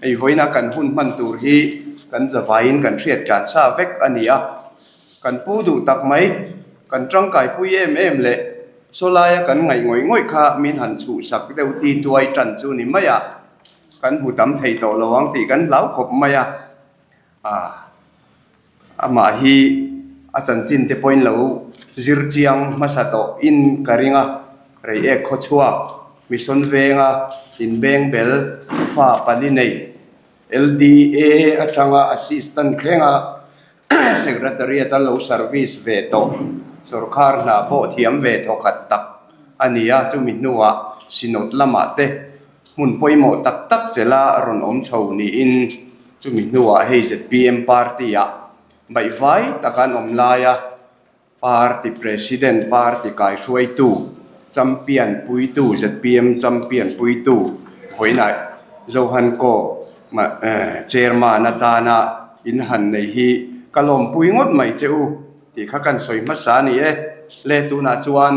Hei vawiina kan hun hman tur hi kan zavaiin kan hriat tlan sa vek a ni a. Kan pu duh tak mai, kan tangkaipui em em leh sawlaia kan ngaih ngawih ngawih kha min han chhuhsak deuh ti tuai tan chu ni mai a, kan hmu tam thei tawh lo ang tih kan hlau khawp mai a. Amah hi a chanchin te pawhin lo zir chiang hmasa tawh in ka ring a, Reiek khawchhuak, Mission venga inbeng bel fa pali nei, LDA atanga Assistant thlenga Secretariat a lo service ve tawh, sawrkar hna pawh thiam ve thawkhat tak a ni a, chumi hnuah Synod lamah te hmun pawimawh tak tak chela rawn awm chho niin chumi hnuah hei zpm party-ah baihvai taka an awm laia Party President, Party kaihruaitu, Champion puitu, zpm Champion puitu vawiinah Johan Kaw Chairman atana in han nei hi ka lawmpui ngawt mai che u tih kha kan sawi hmasa a ni e. Le tunah chuan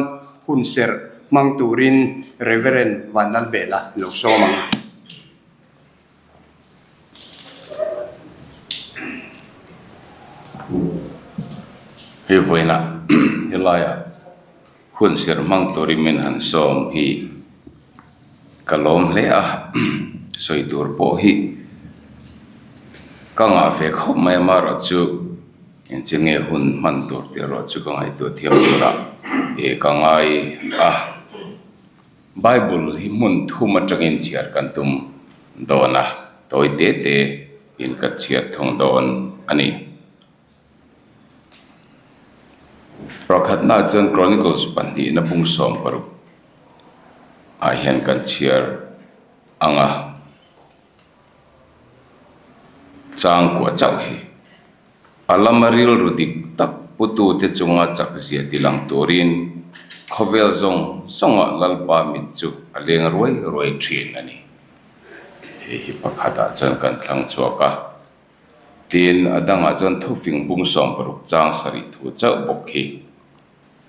hun serh hmang turin Reverend Vanlalbela lo sawm ang. Hei vawiinah helaiah hun serh hmang turin min han sawm hi ka lawm hle a sawi tur pawh hi ka ngah ve khawp mai a amaherawhchu engche nge hun hman tur tih erawh chu ka ngaihtuah thiam turah ka ngai a. Bible hi hmun thum atangin chhiar kan tum dawn a, tawi te te in kan chhiar thung dawn a ni. Pakhatna chuan Chronicles pahnihna bung 60 ah hian kan chhiar ang a, changkua chauh hi. A lama rilru dik tak putute chunga chakzia tilang turin khawvel zawng zawngah Lalpa mit chu a leng ruai ruai thin a ni. Hei hi pakhatah chuan kan thlang chhuak a, tin a dangah chuan thufing bung 60 chang sarih thu chauh bawk hi.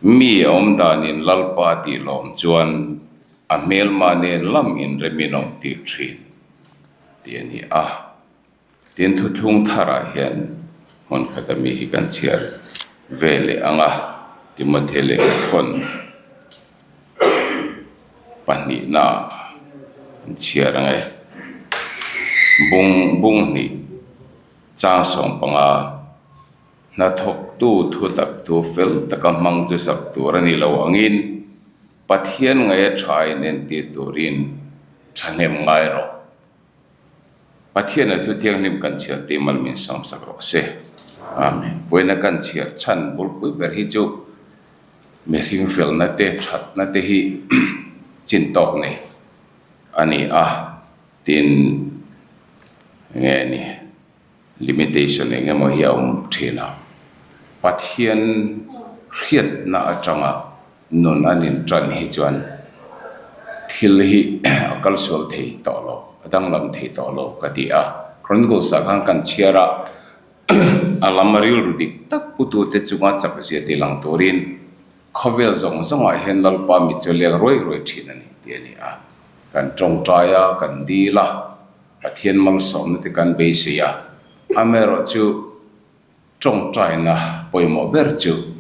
Mi a awm danin Lalpa tih lawm chuan a hmelma nen lam inremin a awm tir thin tih a ni a. Tin, thuthlung tharah hian hmun khata mi hi kan chhiar ve leh ang a, Timothy lehkhathawn pahnihna an chhiar ang e. Bung bung hnih chang 15 hnathawktu thutak thu fel taka hmang chu sak tur a ni lo angin Pathian ngaia tha inentir turin thahnem ngai rawh. Pathian a thu thianghlim kan chhiar tih mal min sawm sak rawh se. Amen. Vawiina kan chhiar chhan bulpui ber hi chu mihring felna te thatna te hi chin tawk nei a ni a, tin enge ni limitation eng emaw hi a awm thin a. Pathian hriatna atanga Nun an inṭan hi chuan thil hi a kal sual thei tawh lo, a danglam thei tawh lo ka ti a. Chronicles ah khan kan chhiar a, a lam a rilru dik tak putute chunga chak zia ti lang turin khawvel zawng zawngah hian Lalpa mi chu leng ruai ruai thin a ni tih a ni a. Kan tawngtai a, kan dil a, Pathian malsawmna te kan beisei a, amaherawhchu, Tawngtaina pawimawh ber chu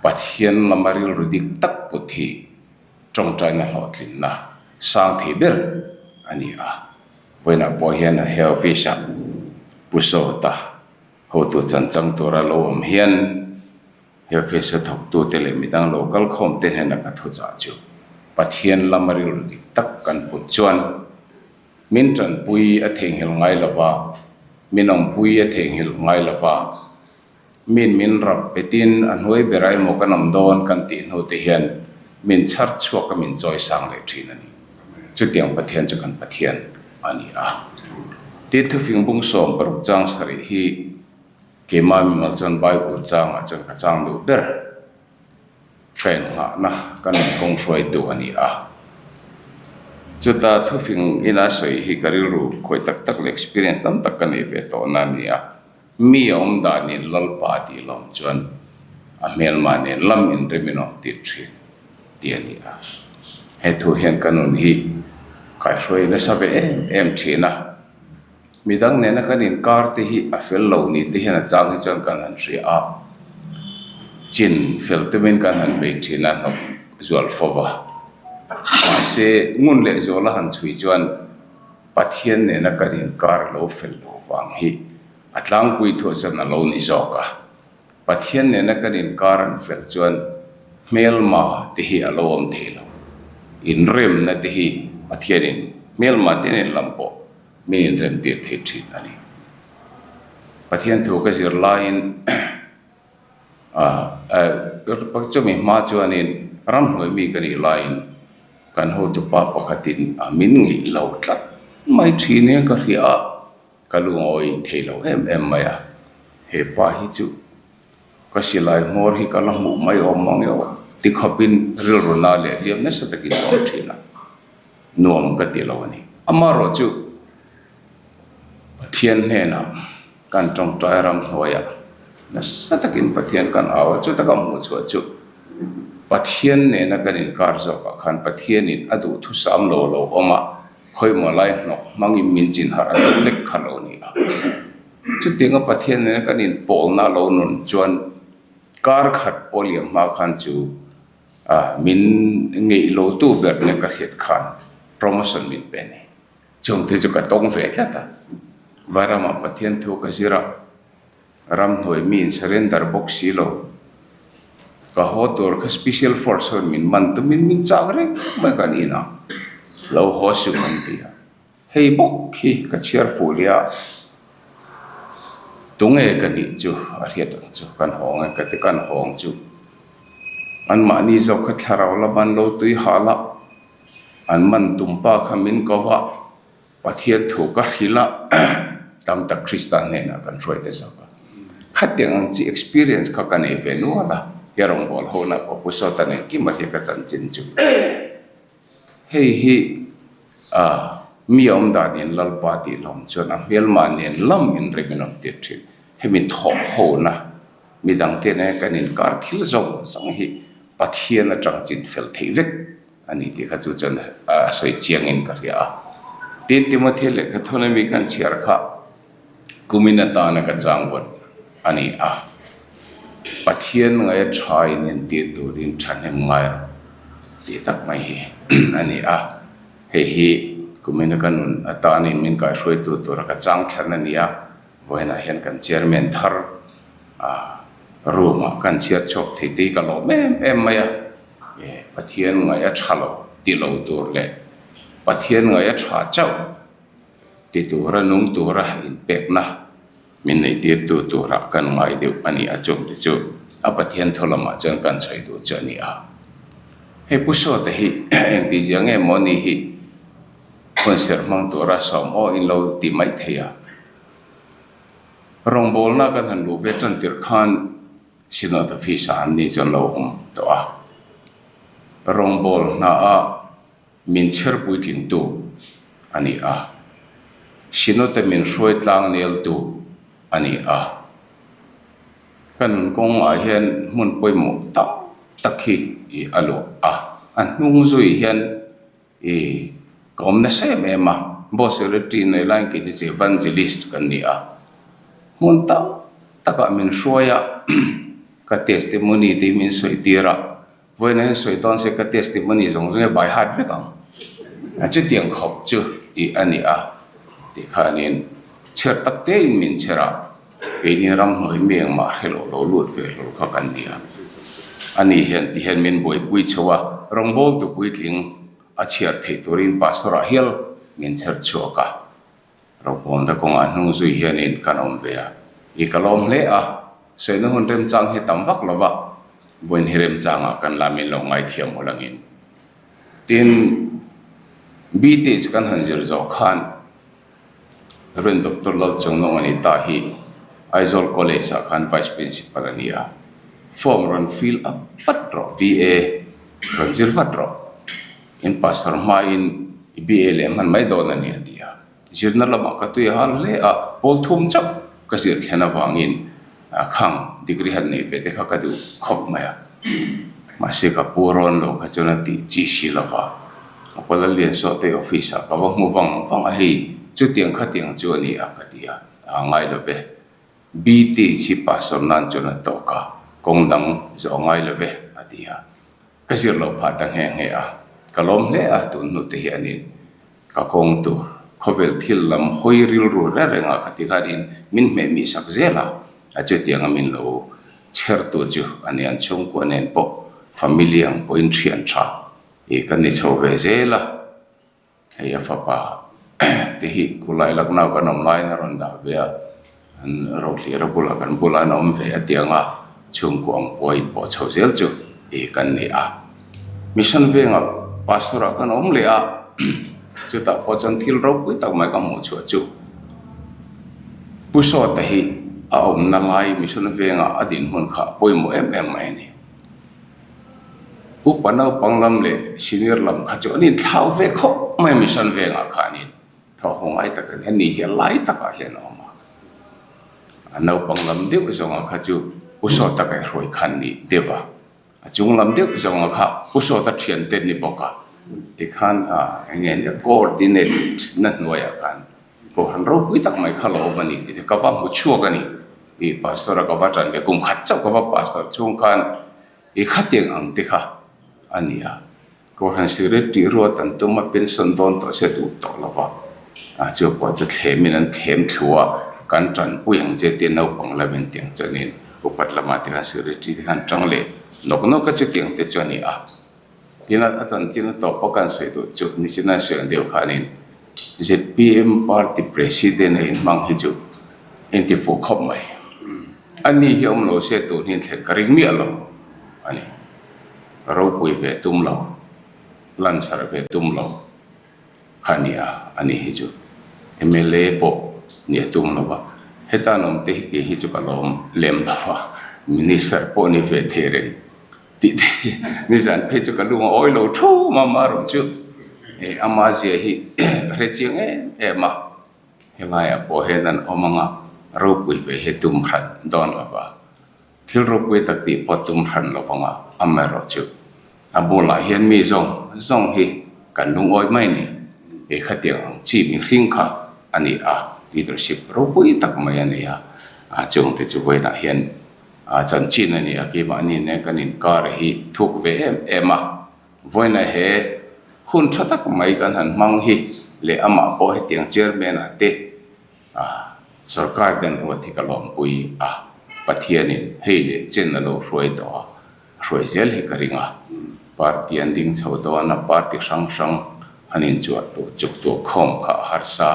Pathian lama rilru dik tak put hi tawngtaina hlawhtlinna sang thei ber a ni a. Vawiinah pawh hian he office-ah Pu Sawta hotu chanchang tura lo awm hian he office-a thawktute leh midang lo kalkhawmte hnena ka thuchah chu Pathian lama rilru dik tak kan put chuan Min tanpui a theihnghilh ngai lo va, min awmpui a theihnghilh ngai lo va, min min rap petin a hnuai berah emaw kan awm dawn kan tih hnu te hian min chhar chhuak a min chawi sang leh thin a ni. Chutiang Pathian chu kan Pathian a ni a. Tin thufing bung 60 chang sarih hi keimah mimal chuan Bible changah chuan ka chang duh ber. Train nghahna kan inkawng hruaitu a ni a. Chuta thufing ina sawi hi ka rilru khawi tak tak leh experience tam tak ka nei ve tawhna a ni a. Mi a awm danin Lalpa tih lawm chuan a hmelma nen lam inrem in awm tir thin tih a ni a. He thu hian ka nun hi kaihruai nasa ve em em thin a. Midang nena kan inkar te hi a fel lo ni te hian a chang hi chuan kan han hria a, chin fel tumin kan han bei thin a hnawk zual fo va. Mahse, ngun leh zual a han chhui chuan Pathian nena kan inkar a lo fel lo vang hi a tlangpui thuah chuan a lo ni zawk a. Pathian nena kan inkar an fel chuan hmelma te hi a lo awm thei lo. Inremna te hi Pathianin hmelma te nen lam pawh min inremtir thei thin a ni. Pathian thu ka zir laiin chumi hma chuanin ramhnuai mi ka nih laiin kan hotupa pakhatin a min ngeih lo tlat mai thin hian ka hria a, ka lungawi thei lo em em mai a, he pa hi chu ka silai hmawr hi ka la hmuh mai awm mang e aw ti khawpin rilru na leh hliam nasa takin ka awm thin a. Nuam ka ti lo a ni. Amaherawh chu Pathian hnenah kan tawngtai ramhnuaiah nasa takin Pathian kan au a, chuta ka hmuh chhuah chu Pathian nena kan inkar zawkah khan Pathianin a duhthusam lo lo awm a, khawimaw lai hnawk hmangin min chin harh a tum lek kha lo ni a. Chutianga Pathian nena kan inpawlna lo nun chuan kar khat pawh liam hma khan chu A, min ngeih lo tu ber nia ka hriat khan promotion min pe a ni. Chungte chu ka tawng ve tlat a, Vairamah Pathian thu ka zir a, ramhnuai mi in surrender bawk si lo. Ka haw tur kha special force ho in min man tumin min chak reng mai kan inah lo haw suh an ti a. Hei bawk hi ka chhiar fuh leh a, tunge ka nih chu a hriat ang chu kan hawng e ka ti kan hawng chu anmahni zawk kha thlarau lama an lo tui hal a, an man tum pa kha min ko va, Pathian thu ka hrilh a, tam tak Krista hnenah kan hruai ta zawk a. Khatiang ang chi experience kha ka nei ve nual a, he rawngbâwl hona pawh Pu Sawta Nengkima hi ka chanchin chu. Hei hi a mi awm danin Lalpa tih hlawm chuan a hmelmah nen lam inrem in awm tir thin. Hemi thawh hona midangte nen kan inkar thil zawng zawng hi Pathian atang chin fel theih vek a ni tih kha chu chuan a sawi chiangin ka hria a. Tin, Timothy lehkha thawna mi kan chhiar kha kumin atana ka chang vawn a ni a. Pathian ngaia tha in entir turin thahnem ngai rawh tih tak mai hi a ni a. Hei hi kumina ka nun atanin min kaihruaitu tura ka chang thlan a ni a, vawiinah hian kan chairman thar room ah kan chhiat chhuak thei te hi ka lawm em em mai a. Pathian ngaia tha lo ti lo tur leh Pathian ngaia tha chauh ti tura nung tura inpekna min neihtirtu turah kan ngai deuh a ni a, chungte chu a Pathian thaw lamah chuan kan sawi duh chu a ni a. Hei Pu Sawta hi engti zia nge maw ni hi hunserh hmang tura sawm aw in lo ti mai thei a. Rawngbawlna kan han luh ve tan tirh khan Synod Office ah an ni chuan lo awm tawh a. Rawngbawlna ah Min chher puitlingtu a ni a, Synod-a min hruai tlang neltu a ni a. Ka nun kawngah hian hmun pawimawh tak tak hi i a luah a, a hnung zui hian i ka awm nasa em em a. Boss Secretary nei laiin kei chu Evangelist kan ni a, hmun tak takah min hruai a, ka testimony te hi min sawi tir a. Vawiin hian sawi dawn se ka testimony zawng zawng hi by heart vek ang. A chutiang khawp chu i a ni a tih khanin chher tak tein min chher a, keini ramhnuai mi engmah hre lo lo lut ve hlawr kha kan ni a. Ani hian ti hian min buaipui chho a, rawngbawltu puitling a chhiar theih turin pastor ah hial min chher chhuak a. Ropuamna kawngah hnung zui hianin kan awm ve a, i ka lawm hle a, sawina hun remchang hi tam vak lo va, vawiin hi remchangah kan la min lo ngaithiam awl angin. Tin, BTech kan han zir zawh khan Rev. Doctor Lalchungnung a ni ta hi Aizawl College ah khan Vice Principal a ni a, form rawn fill up vat rawh, BA rawn zir vat rawh. In pastor hmain i BA leh hman mai dawn a ni a ti a. Zirna lamah ka tui a hal hle a, pawl thum chauh ka zir thlen avangin khang degree han neih ve te kha ka duh khawp mai a. Mahse ka pu rawn lo kha chuan a tih chi si lo va. Ka Pawla Liansawte office ah ka va hmu vang vang a hei. Chutiang khatiang chu a ni a ka ti a, a ngai lo ve. BT hi pastor nan chuan a tawk a, kawng dang zawh a ngai lo ve a ti a. Ka zir loh phah ta nghe nghe a, ka lawm hle a tun hnu te hianin ka kawng tur khawvel thil lam hawi rilru reng reng ah kha ti khanin min hmeh mih sak zel a, a chutianga min lo chher tu chu a ni an chhungkua nen pawh family ang pawhin thian tha ih ka ni chho ve zel a. Hei a fapa te hi khulai Lucknow kan awm laiin a rawn dah ve a, an rohlir a bulah kan bulah an awm ve a tianga chhungkua ang pawh a inpawh chho zel chu ih kan ni a. Mission vengah pastor ah kan awm leh a, chutah pawh chuan thil ropui tak mai ka hmuh chhuah chu Pu Sawta hi a awmna lai Mission vengah a dinhmun kha a pawimawh em em mai a ni. Upa naupang lam leh senior lam kha chu an inthlau ve khawp mai mission vengah khanin thawh haw ngai tak a ni. Ani hi a lai takah hian a awm a, a naupang lam deuh zawngah kha chu Pu Sawta kaihhruai khan ni deuh a, a chung lam deuh zawngah kha Pu Sawta thiante ni bawk a, tikhan eng nge nia coordinate na hnuaiah khan Kohhran ropui tak mai kha lo awm a ni tih te ka va hmu chhuak a ni. I pastor a ka va tan ve kum khat chauh ka va pastor chhung khan i khatiang ang te kha a ni a. Kohhran sikret tih ruat an tum a pension dawn tawh se duh tawh lo va, a chu pawh chu thlemin an thlem thlu a, kan tanpui ang che tia naupang lamin tiang chuanin upat lamah te khan sikret tih te khan tang leh nawk nawk a chutiang te chu a ni a. Tin a chanchin a tawp a kan sawi duh chu nichina sawi ang deuh khanin zpm party president a inhmang hi chu inti fuh khawp mai. A ni hi awm lo se tun hi thlen ka ring miah lo a ni. Ropui ve tum lo, lansarh ve tum lo kha a ni a, a ni hi chu mla pawh ni a tum lo va, heta an awm te hi kei hi chu ka lawm lem lo va, minister pawh ni ve thei reng. Tih te hi nizan phei chu ka lung a awi lo thum a amaherawh chu eh ama zia hi ka hre chiang em em a, helaiah pawh hian an awm ang a, ropui ve hi tum hran dawn lo va, thil ropui tak tih pawh tum hran lo vang a, amaherawh chu a bulah hian mi zawng zawng hi kan lungawi mai a ni, eh khatiang ang chi mihring kha a ni a, leadership ropui tak mai a nei a, a chungte chu vawiinah hian. A chanchin a ni a, keimahni nen kan inkar hi thuk ve em em a, vawiina he hun tha tak mai kan han hmang hi leh amah pawh hetiang chairman ah te sorkar ten ruat hi ka lawmpui a, Pathianin hei leh chen a lo hruai tawh a, a hruai zel hi ka ring a, party an ding chho dawn a, party hrang hrang an inchuah duh chuk tur khawm kha a harsa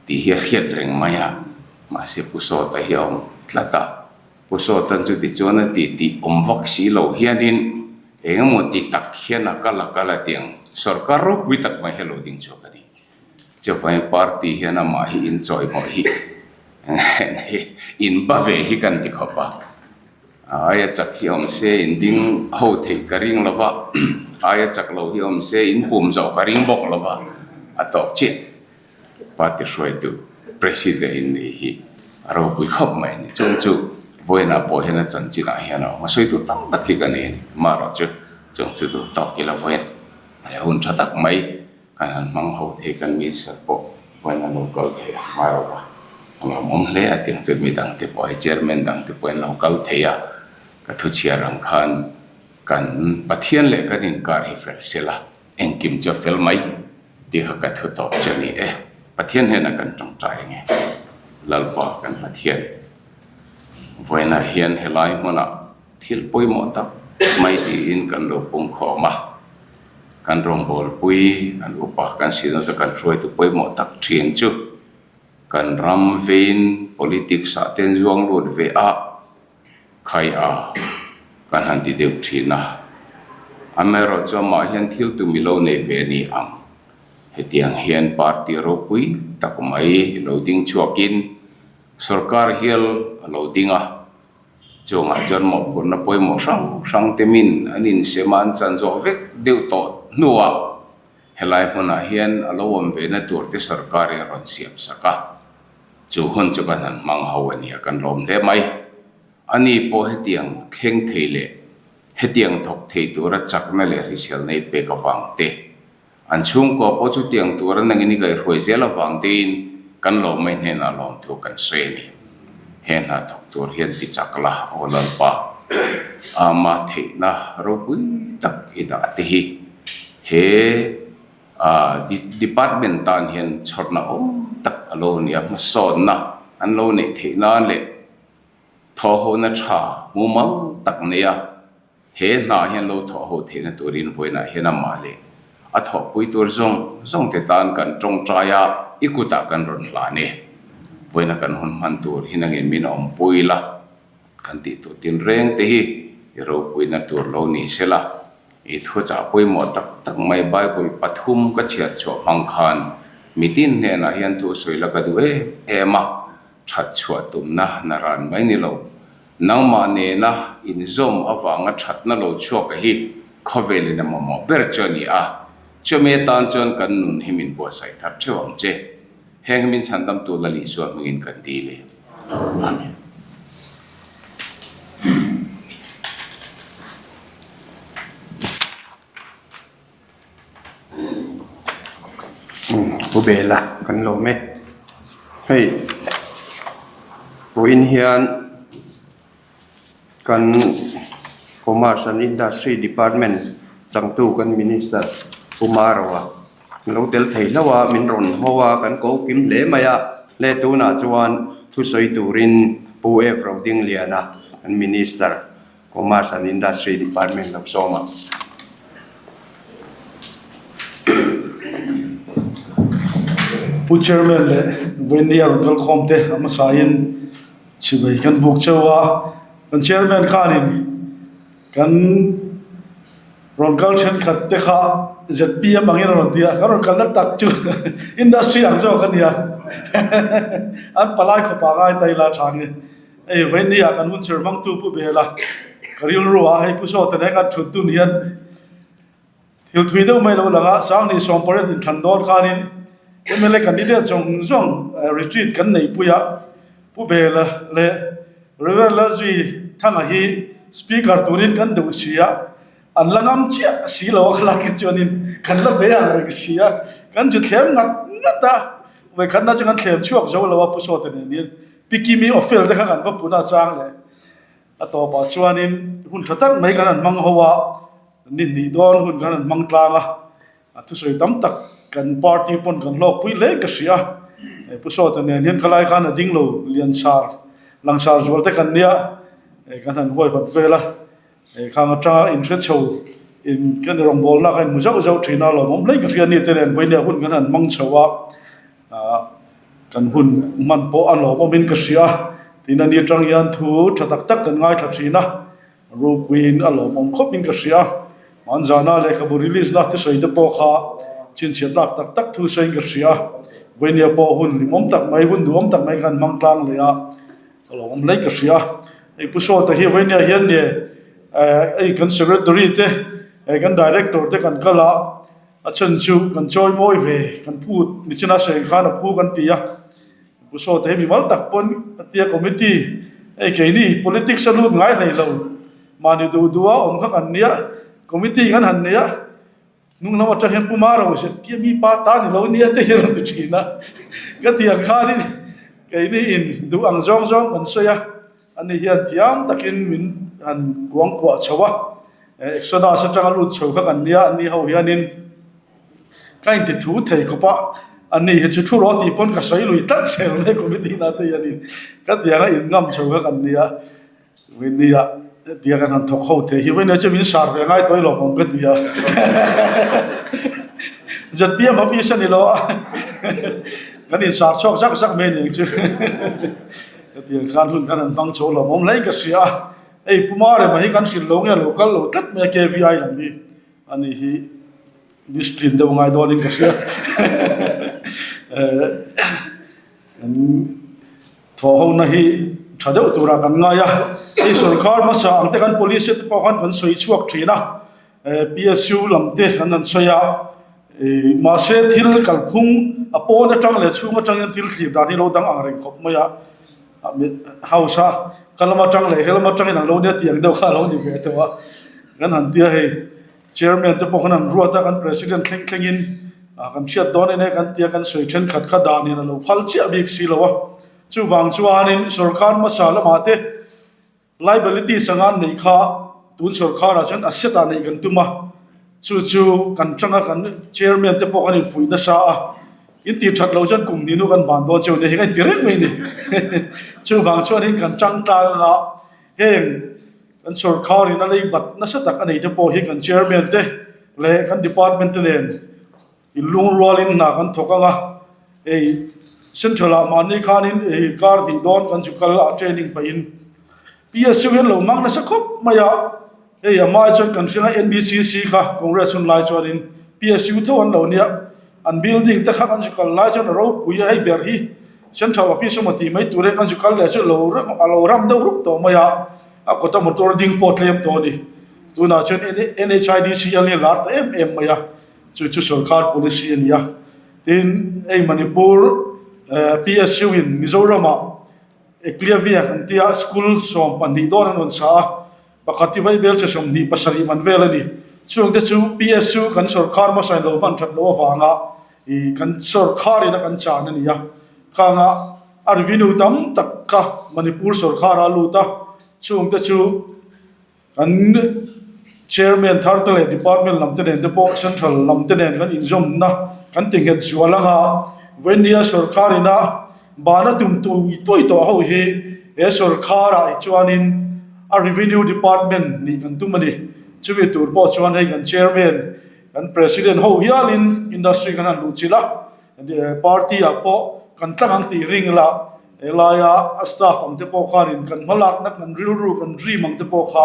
tih hi a hriat reng mai a, mahse Pu Sawta hi a awm tlat a, Pu Sawta chu tichuan a ti tih awm vak si lo hianin eng emaw ti tak hian a kal a kal a tiang sorkar ropui tak mai hi a lo ding chhuak a ni. Chuvangin party hian amah hi inchawihmawh hi in ba ve hi kan ti khawp a, aia chak hi awm se in ding ho theih ka ring lo va, aia chak lo hi awm se in pum zawh ka ring bawk lo va, a tawk chiah. Party hruaitu President in nih hi a ropui khawp mai a ni. Chung chu vawiinah pawh hian a chanchinah hian a awm a, sawi tur tam tak hi ka nei a ni. Amaherawh chu chung chu duh tawk ila vawiin he hun tha tak mai kan han hmang ho thei kan minister pawh vawiin a lo kal thei a, amaherawh a lawmawm hle a tiang chu mi dangte pawh hei chairman dangte pawhin an lo kal thei a, ka thuchhiar ang khan kan Pathian leh kan inkar hi fel sela engkim chu a fel mai. Tih kha ka thu tawp che ni e. Pathian hnenah kan tawngtai ange. Lalpa kan Pathian. Vawiinah hian helai hmunah thil pawimawh tak mai tiin kan lo pungkhawm a. Kan rawngbawlpui, kan upa, kan sinawta kan hruaitu pawimawh tak thin chu kan ram vein politics ah te an zuang lut ve a. Khai a, kan han ti deuh thin a. Amaherawh chu amah hian thil tum i lo nei ve a ni ang. Hetiang hian party ropui tak mai lo ding chhuakin sorkar hial a lo ding a. Chungah chuan mawhphurhna pawimawh hrang hrang te min an insem a, an chan zawh vek deuh tawh hnuah helai hmunah hian a lo awm ve na tur te sorkar hi a rawn siam sak a. Chu hun chu kan han hmang ho a nia, kan lawm hle mai. Ani pawh hetiang thleng thei leh hetiang thawk thei tura chakna leh hriselna i pek avang te. An chhungkua pawh chutiang tura nangin i kaihhruai zel avang tein kan lawmai hnenah lawmthu kan sawi a ni. He hna thawk tur hian ti chak la, aw Lalpa, ama theihna ropui tak i dah te hi he department tan hian chhawrna awm tak a lo ni a, hmasawnna an lo neih theih nan leh thawhhona tha mumal tak neia He hnah hian lo thawh ho theihna turin vawiinah hian amah leh a thawhpui tur zawng zawng te tan kan tawngtai a, i kutah kan rawn hlan e. Vawiina kan hun hman tur hi nangin min awmpui la, kan tih tur tinreng te hi i ropuina tur lo ni sela. I thuchah pawimawh tak tak mai Bible pathum ka chhiat chhuah hmang khan mitin hnenah hian thu sawi la ka duh em em a, that chhuah tumna na ran mai ni lo. Nangmah nena inzawm avanga thatna lo chhuak a hi khawvelin a mamawh ber chu a ni a, chumi atan chuan kan nun hi min buatsaih thar theuh ang che. Heng hi min chhandamtu Lal Isua hmingin kan dil e. Amen. Pu Bela kan lawm e. Hei vawiin hian kan Commerce and Industry Department changtu kan Minister Pu Maroa an lo tel thei hlauh a min rawn ho a kan ko kim hle mai a le tunah chuan thusawi turin Pu F Rodingliana kan Minister Commerce and Industry Department lo sawm a. Pu Chairman leh Vawiinni a rawn kal khawm te a hmasain chhimei kan buk cheu a, kan Chairman khanin kan rawn kal thenkhat te kha zpm angin a rawn ti a, kan rawn kalna tak chu industry ang zawk a nia an palai khawpa ngai ta ila tha nge. Hei vawinia kan hun chhir hmangtu Pu Bela ka rilru a, hei Pu Sawta nen kan thut dun hian thil thui deuh mai lo lang a, Sangni Sawmpariat inthlan dawn khanin mla candidate zawng zawng retreat kan neihpui a, Pu Bela leh Rev Lalzui Thanga hi speaker turin kan duh si a, an la ngam chiah si lo a khalai khi chuanin kan la be ang reng si a, kan chu thlem ngat ngat a, vawikhatna chu kan thlem chhuak zo lo a Pu Sawta nen hian. Pi Kimi Ofel te kha kan va pun a chang leh a tawpah chuanin hun tha tak mai kan han hmang ho a, ni hnih dawn hun kan han hmang tlang a, a thusawi tam tak kan party pawn kan hlawkpui hle ka hria a, Pu Sawta nen hian khalai khan a ding lo Liansar Langsar zual te kan nia kan han huaihawt vel a. Khang atanga inhre chho in kan rawngbawlna ka inhmu zauh zauh thin a, lawmawm hle ka hria ni te nen vawinia hun kan han hmang chho a, kan hun hman pawh a lawmawmin ka hria a, tin ani atang hian thu tha tak tak kan ngaithla thin a, ropuiin a lawmawm khawpin ka hria a, hmanzana lehkhabu release na thusawi te pawh kha chhinchhiah tlak tak tak thu sawiin ka hria a, vawinia pawh hun hlimawm tak mai hun duhawm tak mai kan hmang tlang leh a. Ka lo awm hlei ka hria. Hei Pu Sawta hi vawinia hian nge hei kan secretary te hei kan director te kan kal a, a chhan chu kan chawi mawi ve kan phut nichina sawi khan a phu kan ti a. Pu Sawta hi mimal tak pawn a tia committee hei keini politics a lut ngai hlei lo mahni duh duh a awm kha kan nia committee kan han nei a. Hnung lam atang hian Pu Maro zet tia mi pa ta ni lo nia te hi a rawn ti thin a. Ka ti ang khanin keini in duh ang zawng zawng kan sawi a, ani hian thiam takin min han kuangkuah chho a. Exodus atanga lut chho kha kan nia, ani ho hianin ka inti thu thei khawp a, ani hi chu thu rawh tih pawn ka sawi lui tlat zel mai committee na te hianin ka ti ang a inngam chho kha kan nia. Vawinia tia kan han thawk ho thei hi vawinia chu min sar ve ngai tawh i lawmawm ka ti a zpm office a ni lo a kan in sar chhuak zak zak mai a ni ang chu ka ti ang khan hun khan an hmang chho lawmawm hle in ka hria a hei Pu Marema hi kan hrilh lo nge a lo kal lo tlat mai a KVI lam hi ani hi discipline deuh ngai dawn in ka hria Kan thawhhona hi tha deuh turah kan ngai a, hei sorkar hmasa ang te kan police te pawh khan kan sawi chhuak thin a, PSU lam te kan han sawi a, mahse thil kalphung a pawn atang leh chhung atangin thil thlir dan hi lo dang ang reng khawp mai a, house a ka lam atang leh he lam atangin ang lo nia tiang deuh kha a lo ni ve tawh a, kan han tia hei chairman te pawh khan an ruat a kan president thleng thlengin. Kan hriat dawn in he kan tia kan sawi thenkhat kha danin a lo phal chiah bik si lo a. Chuvang chuanin sorkar hmasa lamah te liability sanga an neih kha tun sorkarah chuan asset ah neih kan tum a. Chu chu kan tanga kan chairman te pawh kan infuih nasa a. In tih that loh chuan kum ninu kan van dawn cheu nia hi ka inti reng mai a ni. Chuvang chuanin kan tang tlang anga heng kan sorkarin a lei bat nasa tak a nei te pawh hi kan chairman te leh kan department te nen inlungrualin hna kan thawk ang a, hei central ah mahni khanin hei kar hnih dawn kan chu kal a training pahin PSU hian lo hmang nasa khawp mai a, hei a hmaah chuan kan hria a NBCC kha Congress hun lai chuanin PSU tho an lo nia, an building te kha kan zu kal lai chuan a ropui a hei ber hi central office emaw tih mai turin kan zu kal leh chu lo a lo ram deuh rup tawh mai a, a kawta motor ding pawh tlem tawh a ni. Tunah chuan NHIDCL hi a lar ta em em mai a, chu chu sorkar policy a ni a. Tin, hei Manipur PSU in Mizoramah Ekliavia kan tia school 12 dawn an rawn sa a, pakhat hi Vaibel che 27 man vel a ni. Chungte chu PSU kan sorkar hmasa in lo hman that loh avanga ih kan sorkharin a kan chan a ni a. Khanga a revenue tam tak kha Manipur sorkara a lut a, chungte chu Kan Chairman thar te leh Department lam te nen te pawh Central lam te nen kan inzawmna kan ti nghet zual ang a, Vawinia sorkar ina bana tum tui tui tawh ho hi he sorkar ah hi chuanin a Revenue Department nih kan tum a ni. Chumi tur pawh chuan hei kan Chairman, kan President ho hialin Industry kan han luhchilh a, Party ah pawh kan tlang ang tih ring la helaia a staff ang te pawh khanin kan hmalakna kan rilru kan dream ang te pawh kha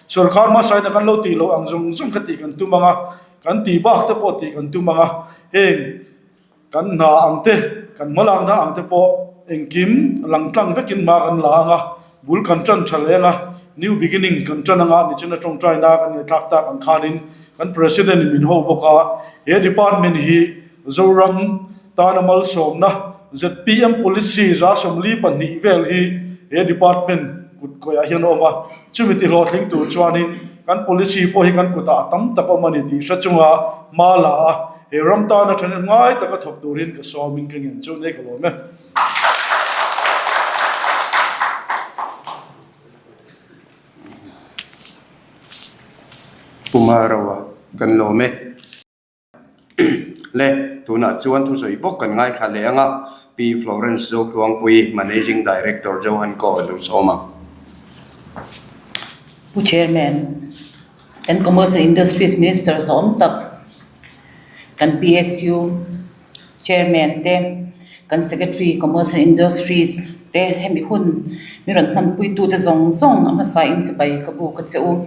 sorkar hmasaina kan lo tih loh ang zawng zawng kha tih kan tum ang a, kan tih bak te pawh tih kan tum ang a, heng kan hna ang te kan hmalakna ang te pawh engkim lang tlang vekin hma kan la ang a, bul kan tan tha leng a, new beginning kan tan ang a nichina tawngtaina kan ngaihthlak tak ang khanin kan president in min ho bawk a, he department hi Zoram tana malsawmna zpm policy 42 vel hi he department kut kawihah hian a awm a, chumi ti hlawhtling tur chuanin kan policy pawh hi kan kutah a tam tak awm a ni tih hre chunga hma la a, he ram tana thahnem ngai taka thawk turin ka sawmin ka ngen chu nei ka lawm e. Pu Maroa kan lawm e. Le, tunah chuan thusawi bawk kan ngaithla leh ang a, Pi Florence Zothluangpui, Managing Director Johan Ko a lo sawm ang. Pu Chairman, kan Commerce and Industries Minister zawm tak, kan PSU Chairman te, kan Secretary Commerce and Industries te hemi hun mi rawn hmanpuitute zawng zawng a hmasa in chibai ka buk a che u.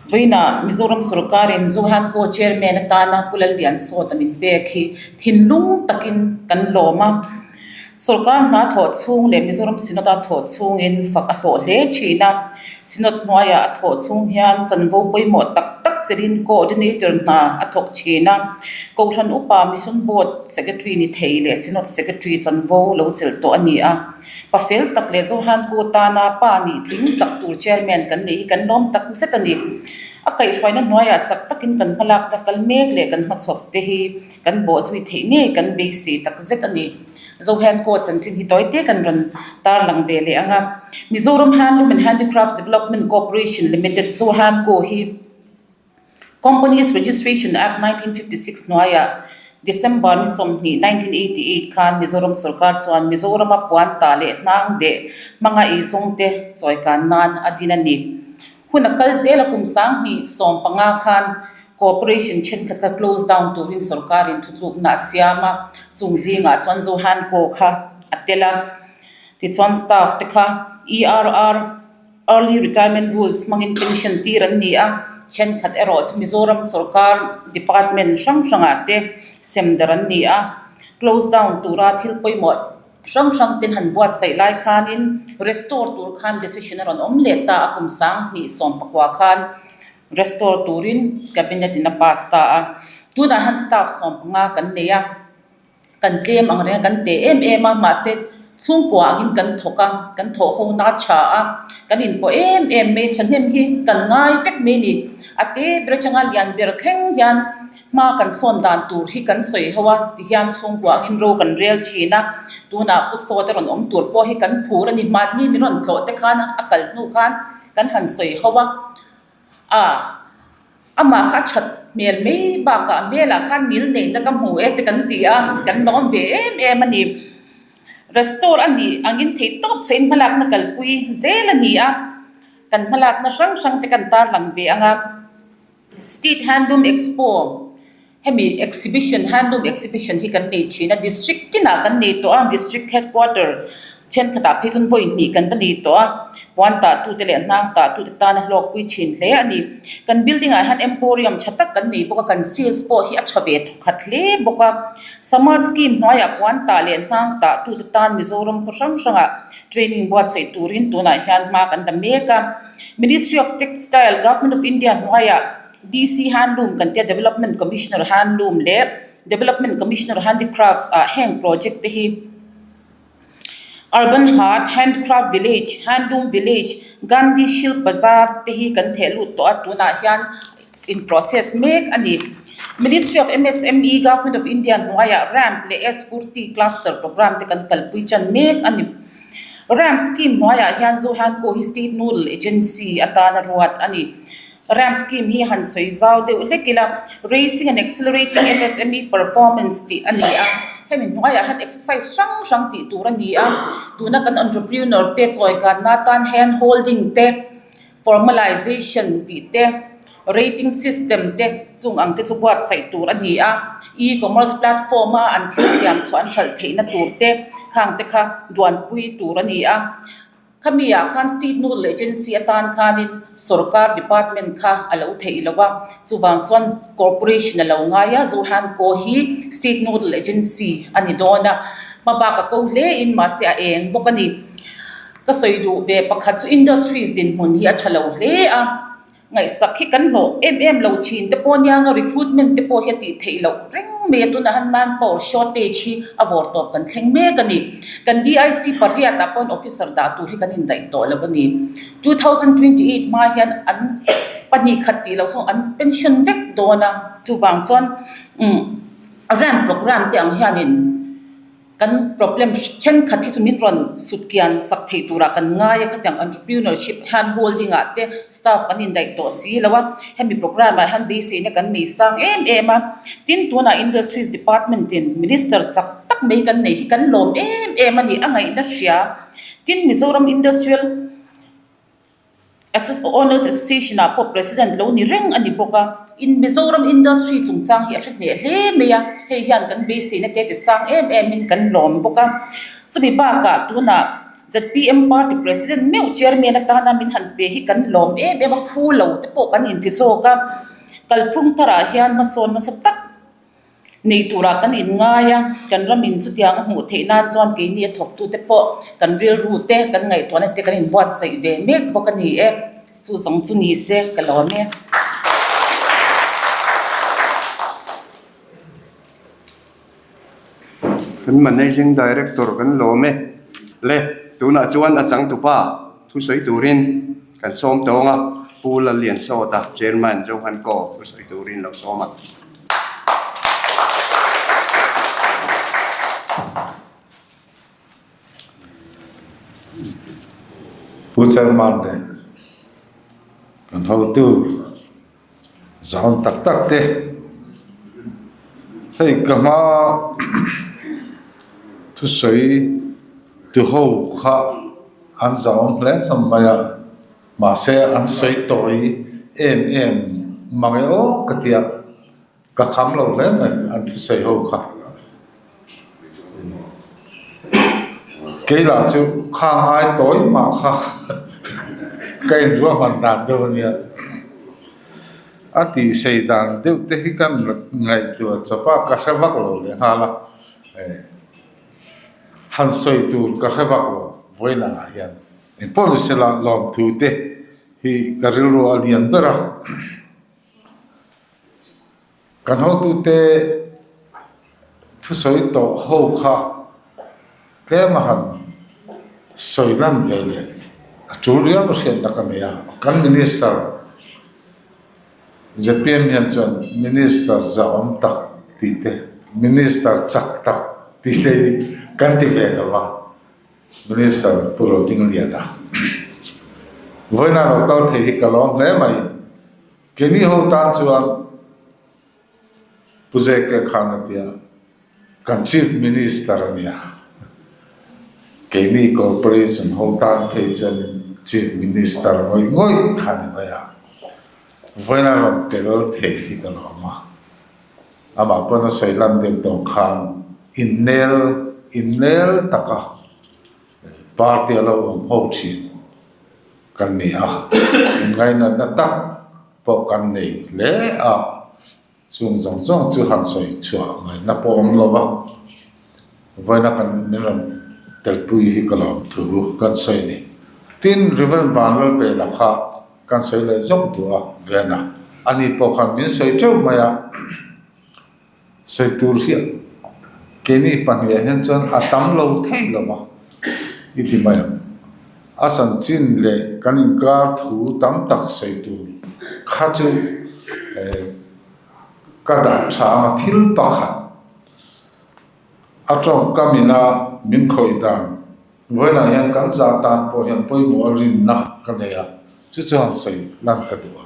Vawiinah Mizoram sorkarin Zohan Co Chairman atana Pu Lalliansawta min pek hi thinlung takin kan lawm a. Sorkar hna thawh chhung leh Mizoram Synod a thawh chhungin fak a hlawh hle thin a. Synod hnuaiah a thawh chhung hian chanvo pawimawh tak tak chelin Coordinator hna a thawk thin a. Kohhran upa Mission Board Secretary ni thei leh Synod Secretary chanvo lo chelh tawh a ni a. Pa fel tak leh Zohan Ku tana pa nih tling tak tur Chairman kan neih hi kan lawm tak zet a ni. A kaihhruaina hnuaiah chak takin kan hmalakna kal mek leh kan hmachhawp te hi kan bawhzui theih ngei kan beisei tak zet a ni. Zohan Ku chanchin hi tawi te kan rawn tarlang ve leh ang a. Mizoram Handloom and Handicrafts Development Corporation Limited Zohan Ku hi Companies Registration Act 1956 hnuaiah December ni 20, 1988 khan Mizoram sorkar chuan Mizorama puan tah leh hnang deh hmanga eizawngte chawikan nan a din a ni. Hun a kal zel a kum 2015 khan Corporation thenkhat kha close down turin sorkarin thutlukna a siam a, chung zingah chuan Zohan Co kha a tel a. Tichuan staff te kha ERR. Early Retirement Rules hmangin pension tir an ni a, thenkhat erawh chu Mizoram sorkar department hrang hrangah te sem darh an ni a. Close down tura thil pawimawh hrang hrang ten han buatsaih lai khanin restore tur khan decision a rawn awm leh ta a, kum 2019 khan restore turin cabinet in a pass ta a. Tunah hian staff 15 kan nei a. Kan tlem ang reng a, kan teh em em a, mahse chhungkua angin kan thawk a, kan thawh ho na tha a, kan inpawh em em mai, thahnem hi kan ngai vek mai a ni. A te ber atanga lian ber thleng hian Hma kan sawn dan tur hi kan sawi ho a, tihian chhungkua angin ro kan rel thin a, tunah Pu Sawta rawn awm tur pawh hi kan phur a ni. Mahni min rawn tlawh te khan a kal hnu khan kan han sawi ho a, ah amah kha a that hmel mai bakah hmelah khan ngil neihna ka hmu e te kan ti a, kan lawm ve em em a ni. Restore a nih angin theihtawp chhein hmalakna kalpui zel a ni a, kan hmalakna hrang hrang te kan tarlang ve ang a. State Handloom Expo, hemi exhibition, handloom exhibition hi kan nei thin a, district tinah kan nei tawh a, district headquarter thenkhatah phei chuan vawi hnih kan va nei tawh a, puan tah tute leh hnang tah tute tana hlawkpui thin hle a ni. Kan building ah hian emporium tha tak kan nei bawk a, kan sales pawh hi a tha ve thawkhat hle bawk a. Samaj scheme hnuaiah puan tah leh hnang tah tute tan Mizoram khaw hrang hrangah training buatsaih turin tunah hian hma kan la mek a. Ministry of Textile, Government of India hnuaiah DC Handloom kan tia Development Commissioner Handloom leh Development Commissioner Handicrafts ah heng project te hi Urban Haat, Handcraft Village, Handloom Village, Gandhi Shilp Bazaar te hi kan theh lut tawh a tunah hian in process mek a ni. Ministry of MSME, Government of India hnuaiah ramp leh S-Furti Cluster Programme te kan kalpui chan mek a ni. Ramp scheme hnuaiah hian Zohanco hi state nodal agency atana ruat a ni. Ramp scheme hi han sawi zau deuh hlek ila, Raising and Accelerating MSME Performance tih a ni a, hemi hnuaiah hian exercise hrang hrang tih tur a ni a, tuna kan entrepreneur te chawikanna atan hand holding te, formalization tih te, rating system te chung ang te chu buatsaih tur a ni a, e-commerce platform a an thil siam chhuah an hralh theihna tur te khang te kha duanpui tur a ni a. Khami ah khan state nodal agency atan khanin sorkar department kha a lo theih lo a, chuvang chuan corporation a lo ngai a, Zohanco hi state nodal agency a ni dawn a, hmabak a ko hle in mahse a eng bawk a ni. Ka sawi duh ve pakhat chu industries dinhmun hi a tha lo hle a, ngaihsak hi kan hlawh em em lo thin te pawh aniang a, recruitment te pawh hi a tih theih loh reng mai a, tunah hian manpower shortage hi a vawr tawp kan thleng mek a ni. Kan DIC pariat ah pawhin officer dah tur hi kan indaih tawh lo a ni. 2028 hma hian an pahnih khat tih loh sawn an pension vek dawn a, chuvang chuan umm ramp programme te ang hianin Kan problem thenkhat hi chu min rawn sut kian sak thei turah kan ngai a, khatiang entrepreneurship hand holding ah te staff kan indaih tawh si lo a, hemi programme ah hian beiseina kan nei sang em em a, tin tunah industries department in minister chak tak mai kan nei hi kan lawm em em a ni, a ngaihna hria. Tin Mizoram industrial. Owners Association ah pawh President lo ni reng a ni bawk a, in Mizoram Industry chungchang hi a hre hneh hle mai a, hei hian kan beiseina te ti sang em em in kan lawm bawk a, chumi bakah tunah zpm Party President meuh Chairman atana min han pe hi kan lawm em em a, phu lo te pawh kan inti zawk a, kalphung tharah hian hmasawn nasa tak. Nei turah kan inngai a, kan ramin chutiang a hmuh theih nan chuan keini a thawktute pawh kan rilru te, kan ngaihtuahna te kan inbuatsaih ve mek bawk a ni e. Chu zawng chu ni se ka lawm e. Kan Managing Director kan lawm e. Le, tunah chuan a changtupa thusawi turin kan sawm tawng a, Pu Lalliansawta, Chairman Johan Kaw thusawi turin lo sawm a. Pu Chairman leh kan hotu zahawm tak tak te hei ka hma thusawi tu ho kha an zahawm hle hlawm mai a. Mahse an sawi tawi em em mang e aw ka tia, ka kham lo hle mai an thusawi ho kha. Kei lah chu khang ai tawi mah kha ka inruahman dan deuh a nia. A tihsei dan deuh te hi ka ngaihtuah chawp a, ka hre vak lo leh nghal a. Han sawi tur ka hre vak lo vawiin ah hian. Engpawh ni sela lawmthu te hi ka rilru a lian ber a. Kan hotute thusawi tawh ho kha tlem a han sawi lan ve leh a tul riau a hriatna ka nei a. Kan Minister. Zpm hian chuan Minister zahawm tak tih te, Minister chak tak tih te hi kan ti ve lo va, Minister Pu Rodingliana. Vawiina lo kal thei hi ka lawm hle mai. Keini ho tan chuan Pu Zeke khan a tia, Kan Chief Minister a nia. Keini Corporation ho tan phei chuan Chief Minister ngawih ngawih kha ni mai a. Vawiina rawn tel thei hi ka lawm a. Amah pawn a sawi lan deuh tawh khan innel innel taka party a lo awm ho thin kan ni a. Inngainatna tak pawh kan nei hle a. Chung zawng zawng chu han sawi chhuah ngaihna pawh awm lo va, vawiina kan min rawn telpui hi ka lawm thu kan sawi a ni. Tin, Rev. Vanlalbela kha kan sawi leh zawk duh a, Vena, ani pawh khan min sawi teuh mai a, sawi tur hi keini pahniha hian chuan a tam lo thei lo va i ti mai ang. A chanchin leh kan inkar thu tam tak sawi tur kha chu ka dah tha ang a, thil pakhat a tawngkam ina min khawih dan vawiinah hian kan za tan pawh hian pawimawh a rinna ka nei a, chu chu han sawi lan ka duh a.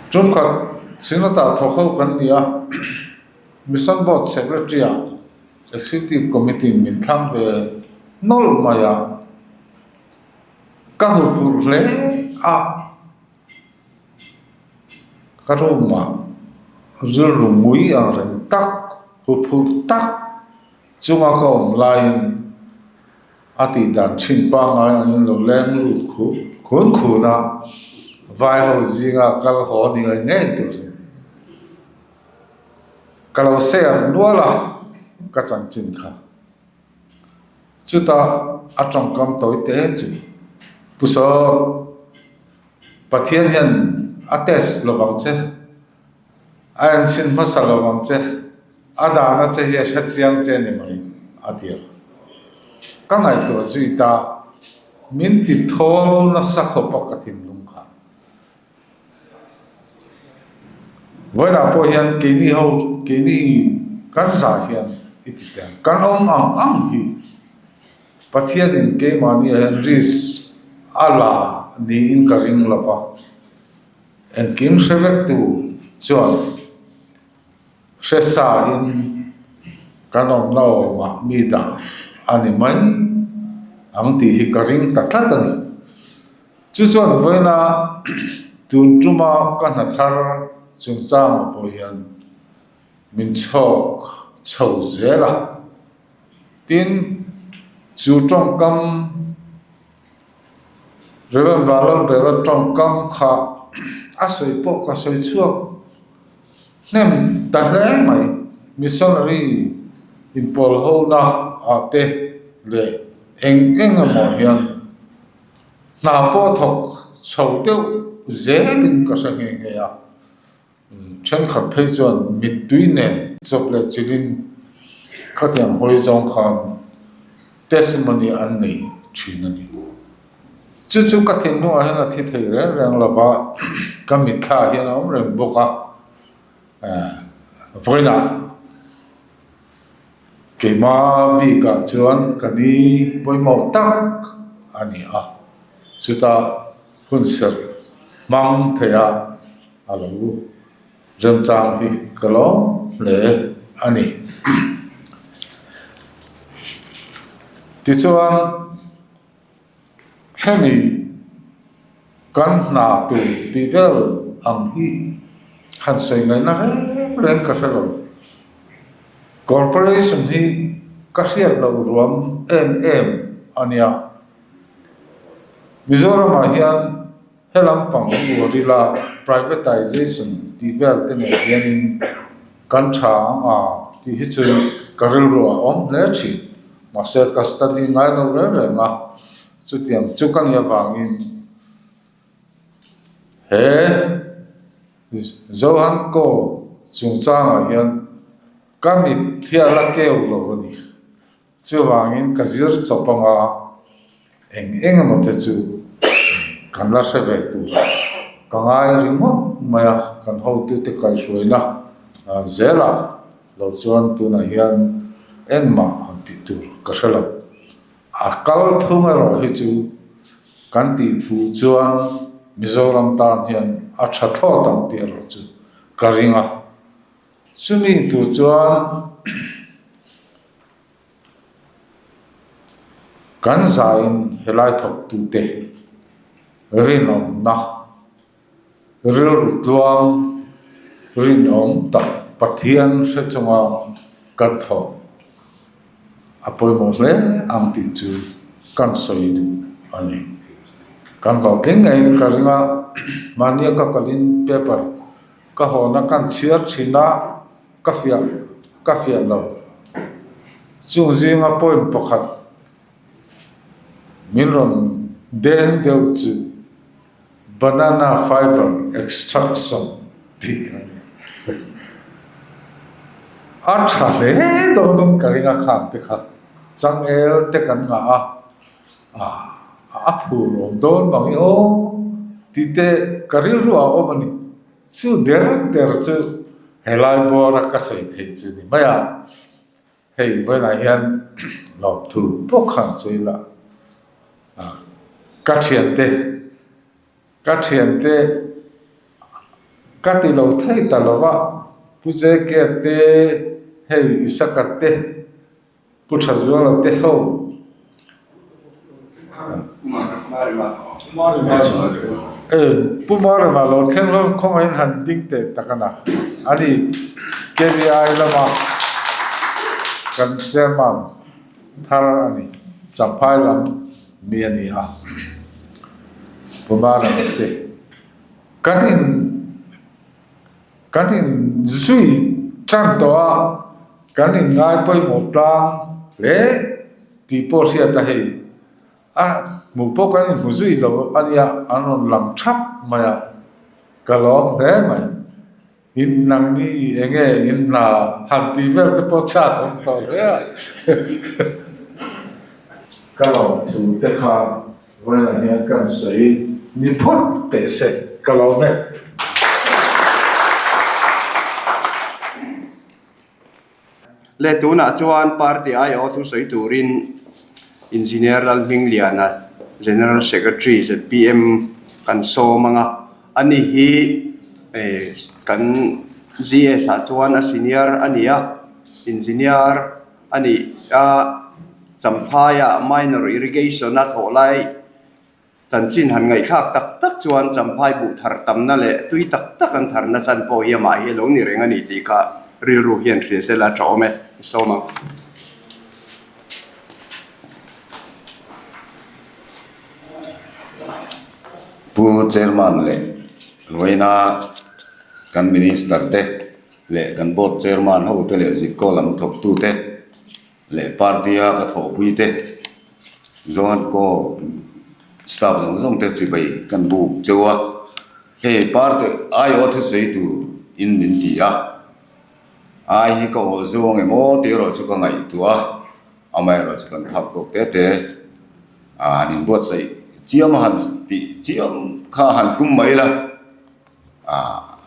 Tumkhat Synod-ah thawk ho kan ni a, Mission Board Secretary-ah Executive Committee min thlang ve nawlh mai a, ka hmu phur hle a, ka room ah rilru ngui ang reng tak, huphurh tak chunga ka awm laiin a tih dan thin pangngai angin lo leng lut khuh khun khun a, vai ho zinga kal haw ni ngei ngei turin. Ka lo share nual a ka chanchin kha. Chutah a tawngkam tawi te chu Pu Sawt, Pathian hian a test lovang che, a enchhin hmasa lovang che, a dahna che hi a hre chiang che ni mai a ti a. Ka ngaihtuah zui ta, min ti thawl nasa khawp a ka thinlung kha. Vawiinah pawh hian keini ho keini kan zah hian i ti teh ang. Kan awm ang ang hi Pathianin keimahni ah hian risk a la niin ka ring lo va. Engkim hre vek tu chuan hre sa in kan awmna awmah mi dah a ni mai ang tih hi ka ring ta tlat a ni. Chu chuan vawiina tun tuma ka hna thar chungchangah pawh hian min chhawk chho zel a. Tin, chu tawngkam Rev. Vanlalbela tawngkam kha a sawi pawh ka sawi chhuak hnem ta hle mai. Missionary inpawl hona ah te leh eng eng emaw hian Hna pawh thawk chho deuh zelin ka hre nghe nghe a, thenkhat phei chuan mittui nen chawp leh chilhin khatiang hawi zawng khan testimony an nei thin a ni. Chu chu ka thinlungah hian a thi thei reng reng lo va, ka mitthla hian a awm reng bawk a, vawiinah Keimah bikah chuan ka ni pawimawh tak a ni a, chutah hun serh hmang theih a a lo remchang hi ka lawm hle a ni. Tichuan hemi kan hna tur tih vel ang hi han sawi ngaihna reng reng ka hre lo. Corporation hi ka hriat loh ruam em em a nia. Mizoramah hian he lampang hi uar ila privatization tih vel te nen hianin kan tha ang a tih hi chu ka rilru a awm hle thin. Mahse ka study ngai lo reng reng a, chutiang chu ka nih avangin he Johan Ko chungchangah hian ka mit hi a la keu lo a ni. Chuvangin ka zir chawp anga eng eng emaw te chu kan la hre ve tur a. Ka ngai ringawt mai a, kan hotute kaihhruaina zelah lo chuan tunah hian engmah han tih tur ka hre lo. A kal phung erawh hi chu kan tih fuh chuan Mizoram tan hian a tha thlawt ang tih erawh chu ka ring a. Chumi tur chuan Kan zain helai thawktute rinawmna, rilru tluang rinawm tak Pathian hre chunga kan thawk a pawimawh hle ang tih chu kan sawi duh a ni. Kan hlawhtling ngeiin ka ring a, mahnia ka kalin paper ka hawna kan chhiar thin a. Ka fiah ka fiah lo. Chung zinga point pakhat min rawn deng deuh chu banana fiber extraction tih a ni. A tha hle dawnin ka ring a khang te kha changel te kan ngah a, a phur awm dawn mang i aw tih te ka rilru ah a awm a ni. Chu der der chu helai bawra ka sawi theih chu ni mai a, hei vawiinah hian lawmthu pawh khan sawi la, ka thiante ka thiante ka ti lo thei ta lo va, Pu JK te hei Isaka te. Pu Thazuala te ho Pu Marema lo thleng hlawm khawngaihin han ding teh tak a na. Ani KVI lama kan chairman thar a ni. Champhai lam mi a ni a. Pu Marema te kan in Kan inzui tan tawh a, kan inngai pawimawh tlang hle tih pawh hriat a hei. A hmuh pawh kan inhmu zui lo a nia, an rawn lang thap mai a, ka lawm hle mai. In nangni eng nge in hna han tih vel te pawh chak awm tawh hle a. Ka lawmthu te kha Vawiinah hian kan sawi ni phawt teh se ka lawm e. Le tunah chuan party aiawh thusawi turin Engineer Lalhmingliana, General Secretary zpm kan sawm ang a, ani hi kan GS ah chuan a senior a ni a, Engineer a ni a, Champhaiah minor irrigation a thawh lai chanchin han ngaihthlak tak tak chuan Champhai buh thar tamna leh tui tak tak an tharna chan pawh hi amah hi a lo ni reng a ni tih kha rilru hian hria sela a tha awm e, i sawm ang. Pu Chairman leh Vawiina kan Minister te leh kan Board Chairman hote leh Zikkaw lam thawktute leh party a ka thawhpui te Johan Kaw staff zawng zawng te chibai kan buk cheu a, hei party aiawh thusawi tur in min ti a, ai hi ka awh zawng emaw tih erawh chu ka ngaihtuah a, amaherawh chu kan phak tawk te te a han inbuatsaih chiam a han tih chiam kha han tum mai la. Ah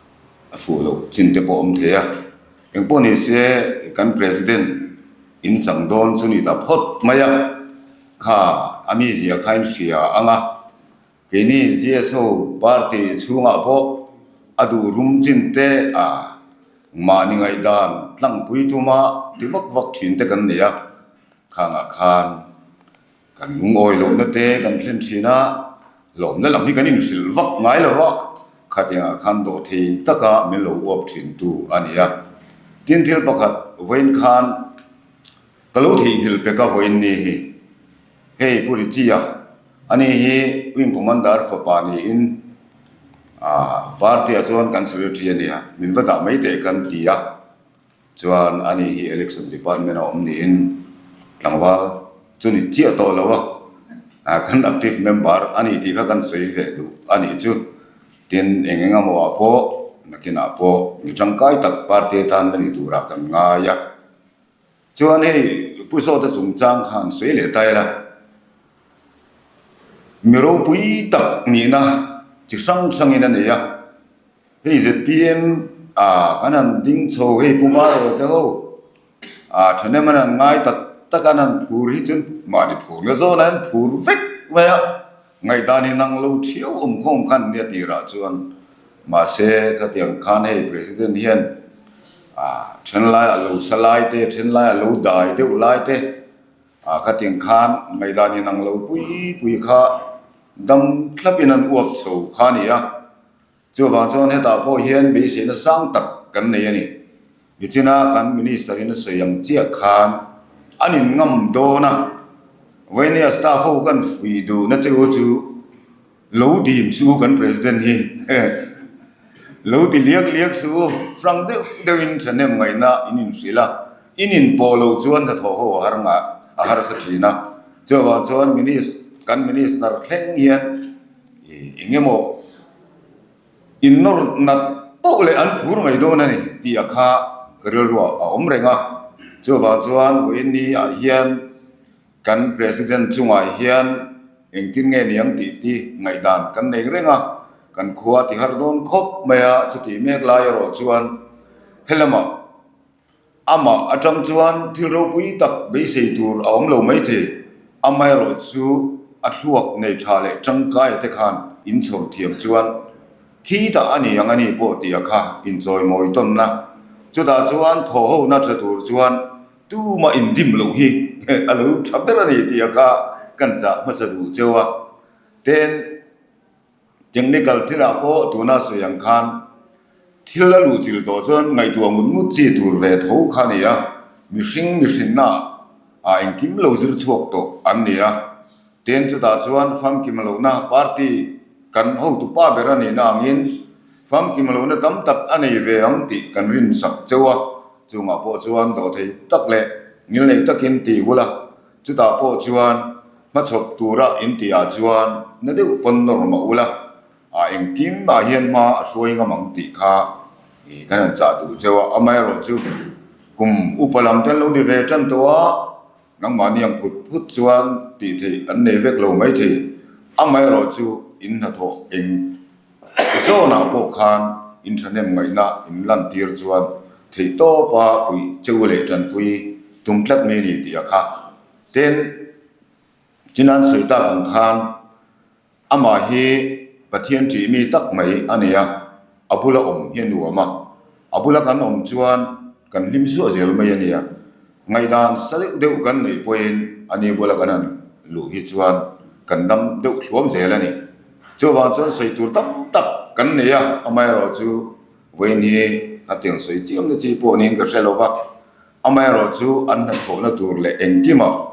a fuh loh chin te pawh awm thei a, engpawh ni se kan president in chang dawn chu ni ta phawt mai a, kha a mizia kha in hria ang a, keini GSO party chhungah pawh a duh rum chin te ah mahni ngaihdan tlangpui tuma ti vak vak thin te kan nei a, khangah khan. Kan lungawi lohna te kan thlen thin a, lawmna lam hi kan inhrilh vak ngai lo va, khatiangah khan dawh thei taka min lo uap thin tu a ni a. Tin thil pakhat vawiin khan ka lo theihnghilh pek a vawiin ni hi, hei Pu Richie-a, ani hi Wing Commander fapa niin ah party-ah chuan kan secretary a ni a, min va dah mai teh kan ti a. Chuan ani hi Election Department a awm niin tlangval chu ni chiah tawh lo a, kan active member a ni tih kha kan sawi ve duh a nih chu. Tin, eng eng emaw ah pawh nakinah pawh mi tangkai tak party atan la ni turah kan ngai a. Chuan hei Pu Zawta chungchang khan sawi leh ta ila, mi ropui tak nihna. chi hrang hrangin a nei a. Hei zpm ah kan han ding chho hei Pu Maro te ho ah thahnem an han ngai tak tak a an han phur hi chuan mahni phur na zawn ah an phur vek mai a, ngaihdan in ang lo thiau awm khawm khan nia tirah chuan mahse khatiang khan hei President hian ah then lai ah lo sa lai te then lai ah lo dai deuh lai te ah khatiang khan ngaihdan in ang lo pui pui kha dam thlap in an uap chho kha a ni a. Chuvang chuan hetah pawh hian beiseina sang tak kan nei a ni. Nichina kan Minister in a sawi ang chiah khan an in ngam dawn a, Vainia staff ho kan fui duhna che u chu lo dim suh u kan President hi lo ti liak liak suh u, frank deuh deuhin thahnem ngaihna in inhrilh a, in inpawh loh chuan hnathawh ho a har ngah a harsa thin a. Chuvang chuan kan Minister thleng hian Eng emaw innawr nat poh leh an phur mai dawn a ni tih a kha ka rilruah a awm reng a. Chuvang chuan vawiin ah hian kan President chungah hian engtin nge niang tih te ngaihdan kan nei reng a, kan khua ti har dawn khawp mai a, chutih mek lai erawh chuan helamah Amah atang chuan thil ropui tak beisei tur a awm lo maithei. Amaherawh chu a thluak nei tha leh tangkaia te khan inchhawr thiam chuan khi tah a ni ang a ni pawh tih a kha inchawimawi tawnna. Chutah chuan thaw hona tha tur chuan tumah indim loh hi a lo tha ber a ni tih a kha kan chah hmasa duh cheu a. Ten. Technical thilah pawh tuna sawi ang khan thil a luh chilh tawh chuan ngaihtuah ngut ngut chi tur ve tho kha a ni a, mihring mihrinna ah engkim lo zir chhuak tawh an ni a. Tin, chutah chuan famkim lohna party kan hotu pa ber a nihna angin famkim lohna tam tak a nei ve ang tih kan rinsak cheu a, chungah pawh chuan dawhthei tak leh ngilnei takin ti ula, chutah pawh chuan Hmachhawp tura in tih ah chuan na deuh pawn nawr mah ula, a engkim ah hian hma a hruai ngam ang tih kha ih kan han chah duh cheu a, amaherawh chu kum upa lam te an lo ni ve tan tawh a, nangmahni ang phut phut chuan tih theih an nei vek lo maithei, amaherawh chu in hnathawh eng zawnah pawh khan in thahnem ngaihna in lantir chuan theihtawpa puih cheu leh tanpui tum tlat mai a ni tih a kha. Tin, Chinan sawi tak ang khan amah hi Pathian ṭih mi tak mai a ni a, a bula awm hi a nuam a, a bula kan awm chuan kan hlim zuah zel mai a ni a, ngaihdan sa deuh deuh kan neih pawhin a ni bula kan han luh hi chuan kan dam deuh thluam zel a ni. Chuvang chuan sawi tur tam tak kan nei a, amaherawhchu vawiin hi hetiang sawi chiam na chi pawh niin ka hre lo va. Amaherawhchu an hnathawhna tur leh engkimah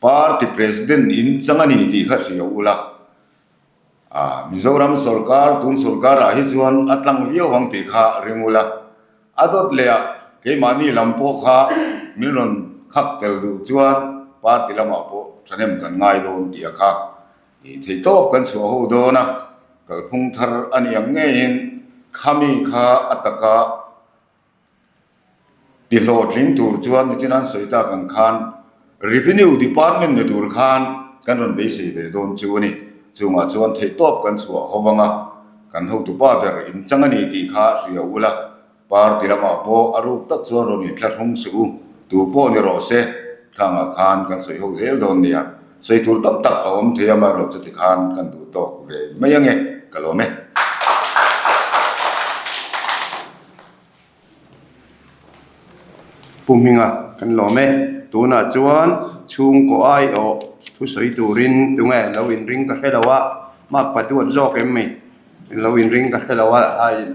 Party President in chang a ni tih kha hria ula, ah Mizoram sawrkar tun sawrkarah hi chuan a tlang viau ang tih kha ring ula, a dawt leh ah keimahni lam pawh kha min rawn khak tel duh chuan Party lamah pawh thahnem kan ngai dawn tih a kha tih theih tawp kan chhuah ho dawn a, kalphung thar a ni ang ngeiin khami kha a taka Ti hlawhtling tur chuan nichin an sawi tak ang khan Revenue Department ni tur khan kan rawn beisei ve dawn chu a ni. Chungah chuan theihtawp kan chhuah ho vang a, kan hotupa ber in chang a ni tih kha hria ula, party lamah pawh a ruk tak chuan rawn inthlahrung suh u, tu pawh ni rawh se, khangah khan kan sawi ho zel dawn nia. Sawi tur tam tak a awm thei a, amaherawhchu tikhan kan duh tawk ve mai ange, ka lawm e. Pu Hminga kan lawm e. Tunah chuan chhungkaw aiawh thusawi turin tunge lo inring ka hre lo a, mark pa duat zawk em mi? Lo inring ka hre lo a, a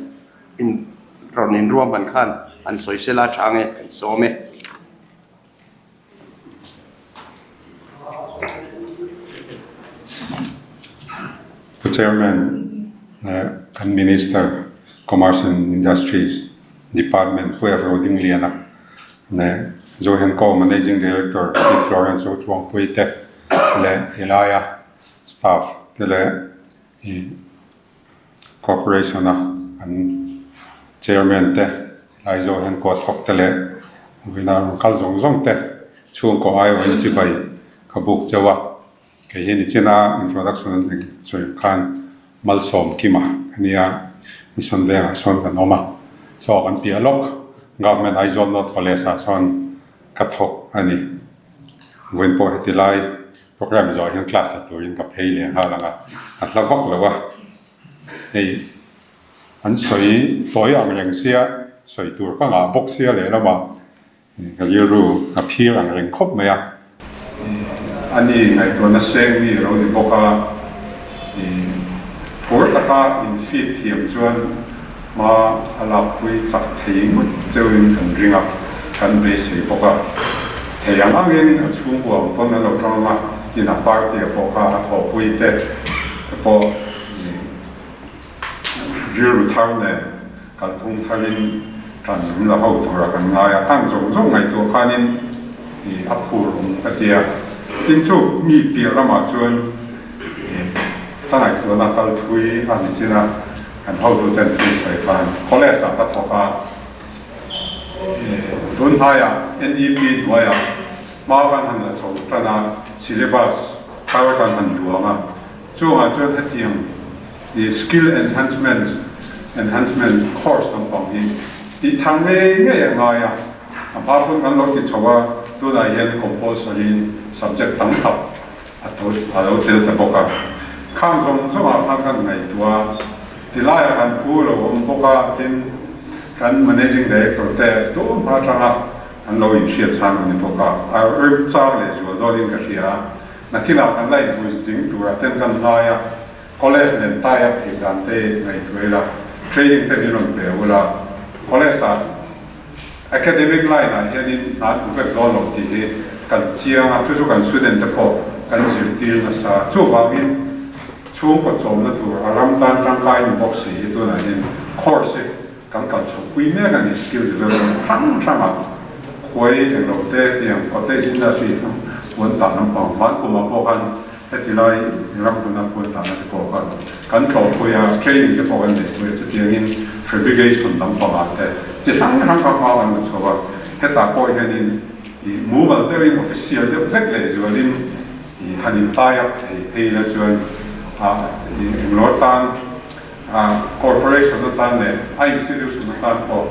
in rawn inruahman khan an sawi sela tha nge kan sawm e. Pu Chairman, kan Minister, Commerce and Industries Department Pu Evro Dingliana leh Zohenco Managing Director Pi Florence Zotluangpui te leh tilaia staff te leh ih Corporation a an Chairman te Laizawl hian kawt thawk te leh vawiin rawn kal zawng zawng te chhungkaw aiawhin chibai ka buk cheu a, kei hi nichina introduction an eng sawi ang khan. Malsawmkima a nia, Mission Vengah sawn kan awm a, chaw kan piah lawk, Government Aizawl North College ah sawn ka thawk a ni. Vawiin pawh heti lai programme zawh hian class la turin ka phei leh nghal ang a, a hla vak lo a, hei an sawi tawi ang reng sia, sawi tur ka ngah bawk sia lehlamah Ka rilru a phir ang reng khawp mai a. A ni ngaihtuahna seng mi a lo ni bawk a, phur taka infit thiam chuan hma a lakpui chak thei ngawt cheuhin kan ring a, kan beisei bawk a. Thei ang angin a chhungkua ang pawn a lo tang ang a, tin a party ah pawh kha a thawhpui te pawh rilru thar nen Kalphung tharin kan la ho tura kan ngai a, kang zawng zawng ngaihtuah khanin a phur awm ka ti a. Tin chu mi piah lamah chuan ka ngaihtuahna kal thui a ni chin a, kan hotuten thil sawi khan college ah ka thawk a, tun hnaiah NEP hnuaiah hma kan han la chho tan a, syllabus thar kan han duang a, Chungah chuan hetiang i skill enhancement enhancement course lampang hi tih thar ngei ngei a ngai a, a hma pawn kan lo ti chho a, tunah hian compulsory in subject tam tak a to a lo tel ta bawk a. Khang zawng zawngah khan kan ngaihtuah a, tilaiah kan pu lo awm bawk a, tin kan managing director te tun hma atanga an lo inhriat chang a ni bawk a, a remchang leh zual dawnin ka hria a. Nakinah kan la inhmu zing turah ten kan hnai a, college nen tie up theih dan te ngaihtuah ila, training te min rawn pe ula, college ah academic line ah hianin hna an hmu vek dawn lo tih hi kan chiang a, chu chu kan student te pawh kan zirtir nasa. Chuvangin chhungkaw chawmna tur a ram tan tangkai ni bawk si hi tunah hian course hi Kan kal chhohpui mek a ni, skill development hrang hrangah khuai englo te tiang cottage industry hrang puan tah lampang van kumah pawh khan heti lai ram hmuna puan tahna te pawh khan kan tlawhpui a, training te pawh kan neihpui a, chutiangin fabrication lampangah te chi hrang hrang kha hma kan la chho a, hetah pawh hianin ih mumal deuhin official deuh hlek leh zualin ih han intai up thei phei la chuan ah ih englo tan A corporation atan leh a institution atan pawh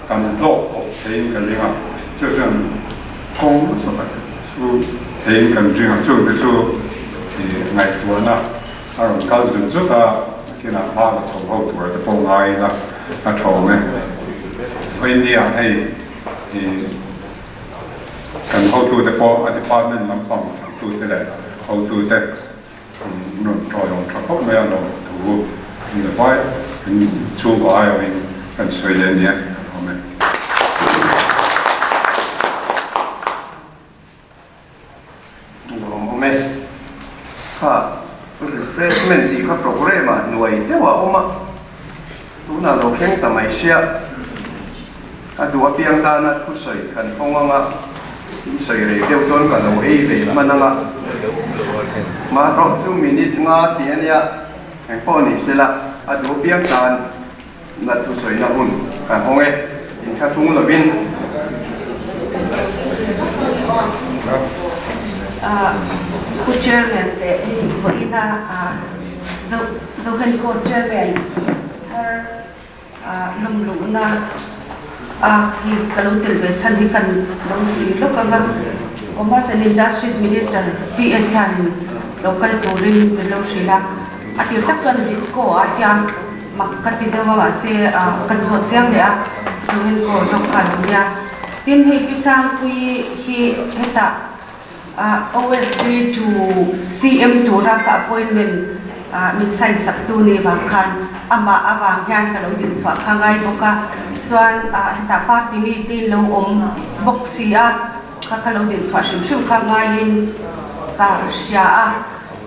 kan hlawk khawp theiin ka ring a, chu chuan kawng nasa tak chu theiin kan ring a, chungte chu ngaihtuahna a rawn kal zut zut a, nakinah hma la chho ho tur te pawh ngaiin a a tha awm e. Vawinia hei kan hotute pawh a department lampang thawktute leh hotute, An rawn tawi awm tha khawp mai a, lawm thu an la vai an chhungkaw ai awmin kan sawi leh nia kan awm e. Lawm awm e. Kha refreshment tih kha programme ah hnuai deuh a awm a, tunah lo thleng ta mai sia. A duh apiang tana thusawi kan hawng ang a, in sawi rei deuh chuan ka lo ei ve hman ang a. Mahrawh chu minute nga tih a nia, eng pawh ni sela, a duh apiang tan na thusawina hun kan hawng e, inthlahrung lovin. Pu Chairman leh hei vawiina Zohenkaw Chairman thar Lawmluhna a hi ka lo tel ve chhan hi kan lo sawi lawk ang a, Commerce and Industries Minister PS hianin lo kal turin min lo hrilh a, a tir tak chuan Zipco ah hian mak ka ti deuh a mahse kan zawt chiang leh a, Zohenco zawk kha a lo nia. Tin hei Pi Sangpuii hi hetah OSD to CM tura ka appointment min sign sak tu ni vang khan amah avang hian ka lo din chhuah kha ngai bawk a, chuan hetah party mi te in lo awm bawk si a, kha ka lo din chhuah hrim hrim kha ngaiin ka hria a,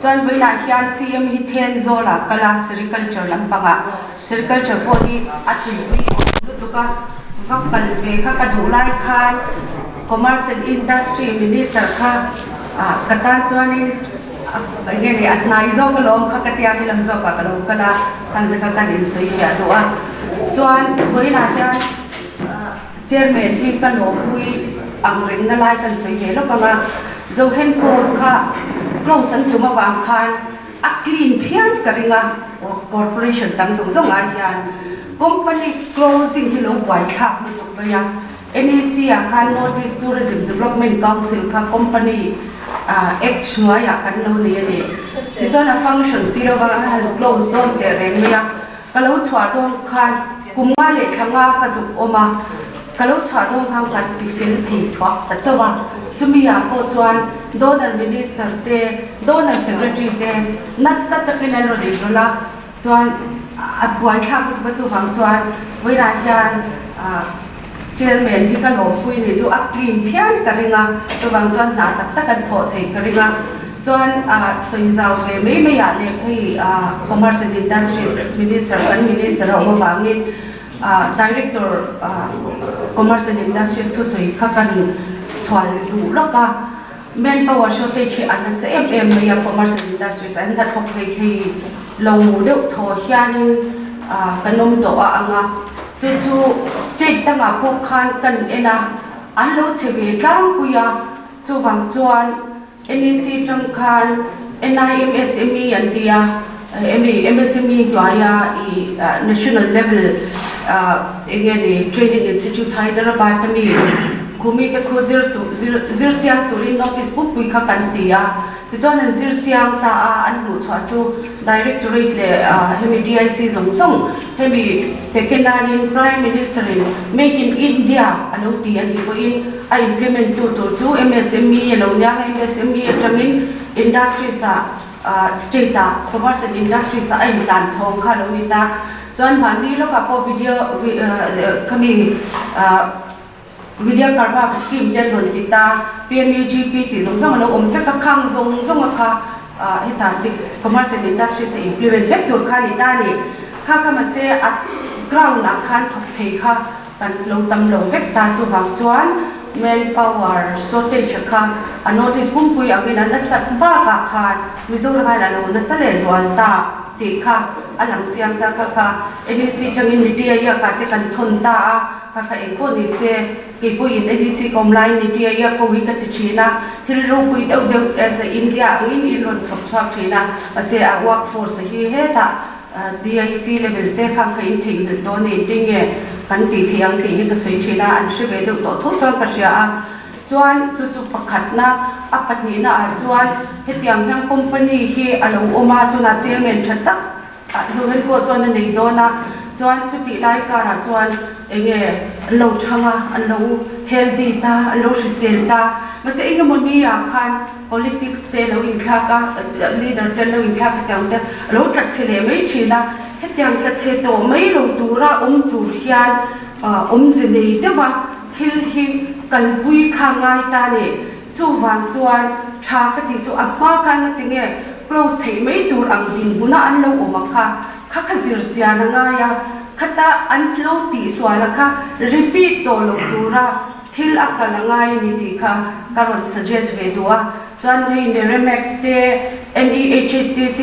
chuan vawiinah hian CM hi Thenzawl ah kal a, sericulture lampangah Sericulture pawh hi a tuipui awm lutuk a, va kal ve kha ka duh lai khan Commerce and Industry Minister kha ka tan chuanin eng nge ni a hnai zawk alawm kha ka tia helam zawkah ka lo kal a, khang te kha kan insawi fiah duh a. Chuan vawiinah hian Chairman hi ka lawmpui ang rengna lai kan sawi ve lawk ang a, Zohenkaw kha close an tum avang khan. A clean phian ka ring a, corporation dang zawng zawng ah hian company closing hi lo buaithlak lutuk mai a, NEC ah khan North East Tourism Development Council kha company act hnuaiah kan lo nei a ni. Tichuan a function si lova a han close dawn teh reng mai a, Ka lo chhuah dawn khan kum nga leh thla nga ka zuk awm a, ka lo chhuah dawn khan kan ti fel thei thuak ta chauh a. Chumi ah pawh chuan Donor Minister te, Donor Secretary te nasa takin an rawn inrawlh a, chuan a buaithlak lutuk a chuvang chuan vawiinah hian Chairman hi ka lawmpui nih chu a clean phian ka ring a, chuvang chuan hna tak tak an thawh theih ka ring a. Chuan sawi zau ve mai mai ah leh hei Commerce and Industries Minister kan Minister a awm avangin Director Commerce and Industries thusawi kha kan thual duh lawk a. Manpower shortage hi a nasa em em mai a, Commerce and Industries an hnathawk thei thei lo deuh thaw hianin kan awm tawh a ang a. Chu chu state dangah pawh khan kan en a, an lo che ve tlangpui a, chuvang chuan NEC tang khan NIMSME an ti a, hemi MSME hnuaia i national level eng nge ni training institute Hyderabad ami khumi te khu zir zir zir chiang turin notice pumpui kha kan ti a. Tichuan an zir chiang ta a, an hmuh chhuah chu Directorate leh hemi DIC zawng zawng hemi Tekenain Prime Minister in Make in India a lo ti a nih pawhin a implement tu tur chu MSME a lo nia a, MSME atangin Industries ah State ah Commerce and Industries ah a intlan chhawng kha a lo ni ta. Chuan mahni lawkah pawh video khami Media Karma scheme te an rawn ti ta, PMEGP tih zawng zawng a lo awm vek a, khang zawng zawng a kha hetah te Commerce and Industries a implement vek tur kha a ni ta a ni. Kha kha mahse a ground ah khan thawk thei kha kan lo tam lo vek ta, chuvang chuan manpower shortage a kha a notice pumpui angin a nasat bakah khan Mizoram hian a lo nasa leh zual ta tih kha a lang chiang ta kha kha NEC tangin media iakah te kan thawn ta a. Ka kha eng pawh ni se, kei pawhin NEC ka awm laiin ni tia ia ko hi ka ti thin a, thil ropui deuh deuh as a India angin in rawn chhawp chhuak thin a, mahse a work force hi hetah DIC level te kha kha in theihnghilh dawn ni engtin nge kan tih theih ang tih hi ka sawi thin a, an hre ve deuh tawh tho chuan ka hria a. Chuan chu chu pakhatna, a pahnihna ah chuan hetiang hian company hi a lo awm a, tunah chairman tha tak Ah Zohen pawh chuan a nei dawn a, chuan chutih lai karah chuan eng nge an lo thang a, an lo healthy ta, an lo hrisel ta. Mahse eng emaw ni ah khan politics te lo inthlak a, leader te an lo inthlak hetiang te a lo tla chhe leh mai thin a. Hetiang tla chhe tawh mai lo tura awm tur hian awmze nei deuh a thil hi kalpui kha ngai ta a ni. Chuvang chuan tha ka tih chu a hma khan nga tinge close theih mai tur ang dinhmuna an lo awm ang kha, kha kha zir chian a ngai a, khata an lo tih sual a kha repeat tawh loh tura thil a kal a ngai a ni tih kha ka rawn suggest ve duh a. Chuan hei Neremac te NEHHDC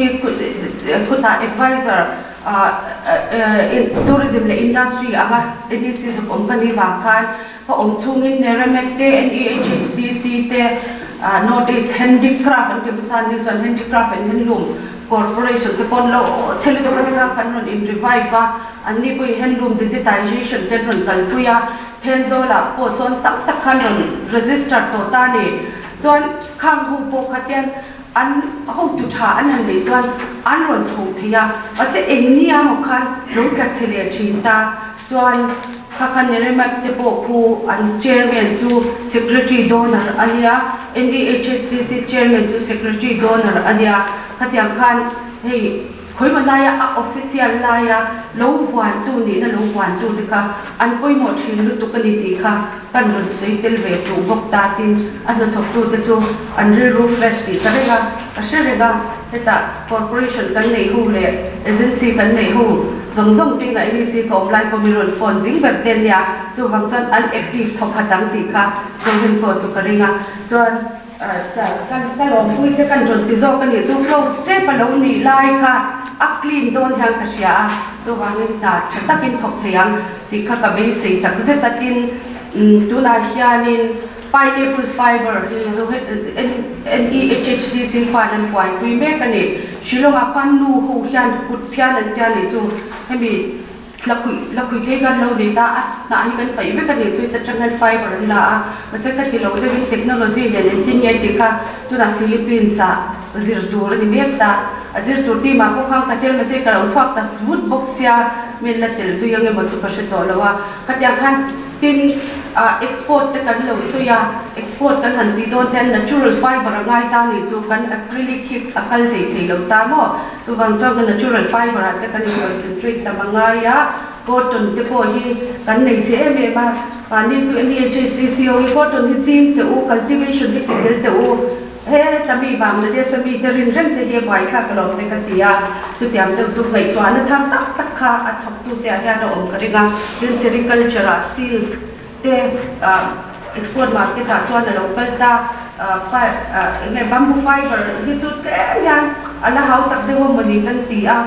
khutah advisor tourism leh industry anga ADC zuk awm ka nih vang khan Ka awm chhungin Neremac te, NEHHDC te, North East Handicraft an ti hmasa ni chuan Handicraft and Handloom Corporation te pawh an lo chhe lutuk a tikhan kan rawn in revive a, an ni pawhin Handloom Digitization te an rawn kalpui a, Thenzawl-ah pawh sawn tam tak khan rawn register tawh ta a ni. Chuan khang ho pawh kha tian an hotu tha an han neih chuan an rawn chho thei a, mahse eng nia maw khan lo tla chhe leh thin ta. Chuan kha kha Neremac te pawh khu an chairman chu secretary donor a nia, NEHSDC chairman chu secretary donor a nia. Khatiang khan hei khawimaw laia a official laia lo vuantu nihna lo vuantu te kha an pawimawh thin lutuk a ni tih kha kan rawn sawi tel ve duh bawk ta tin a hnathawktu te chu an rilru fresh tih ka reng a, ka hre reng a. Hetah corporation kan neih ho leh agency kan neih ho zawng zawng zingah NEC ka awm lai pawh min rawn phone zing ber te ania, chuvang chuan an active thawk khat ang tih kha Johan pawh chu ka ring a, chuan sir kan ka lawmpui che kan rawn ti zawk a nih chu close tep a lo nih lai kha a clean dawn hian ka hria a, chuvangin hna tha takin thawk thei ang tih kha ka beisei tak zet a, tin tunah hianin. Pineapple fiber hi NEHHDC khuan an buaipui mek a ni. Shillong ah khuan nu ho hian kut phian an tia nih chu hemi Lakhuih lakhuih thei kan lo nei ta a, hnah hi kan paih vek a nih chu ta tang hian fiber an la a, mahse ka ti lo deuhin technology nen engtin nge tih kha tunah Philippines ah zir tur a ni mek ta, a zir tur team ah pawh khan ka tel mahse ka lo chhuak ta vut bawk sia min la tel zui ang emaw chu ka hre tawh lo a, khatiang khan tin ah export te kan lo sawi a, export kan han tih dawn hian natural fiber a ngai ta nih chu kan acrylic hi a kal hlei thei lo ta maw. Chuvang chuan ka natural fiber ah te kan in concentrate tam a ngai a, cotton te pawh hi kan nei che em em a, mahni chu NEHSDC ho hi cotton hi ching teh u, cultivation hi ti tel teh u, he ta mi Bangladesh a mi te rin reng te hi a buaithlak alawm te ka ti a, chutiang deuh chu ngaihtuahna thar tak tak kha a thawktu te ah hian a awm ka ring a, tin sericulture ah silk te export market ah chuan a lo kal ta eng nge bamboo fiber hi chu tlem hian a la hau tak deuh a mawni kan ti a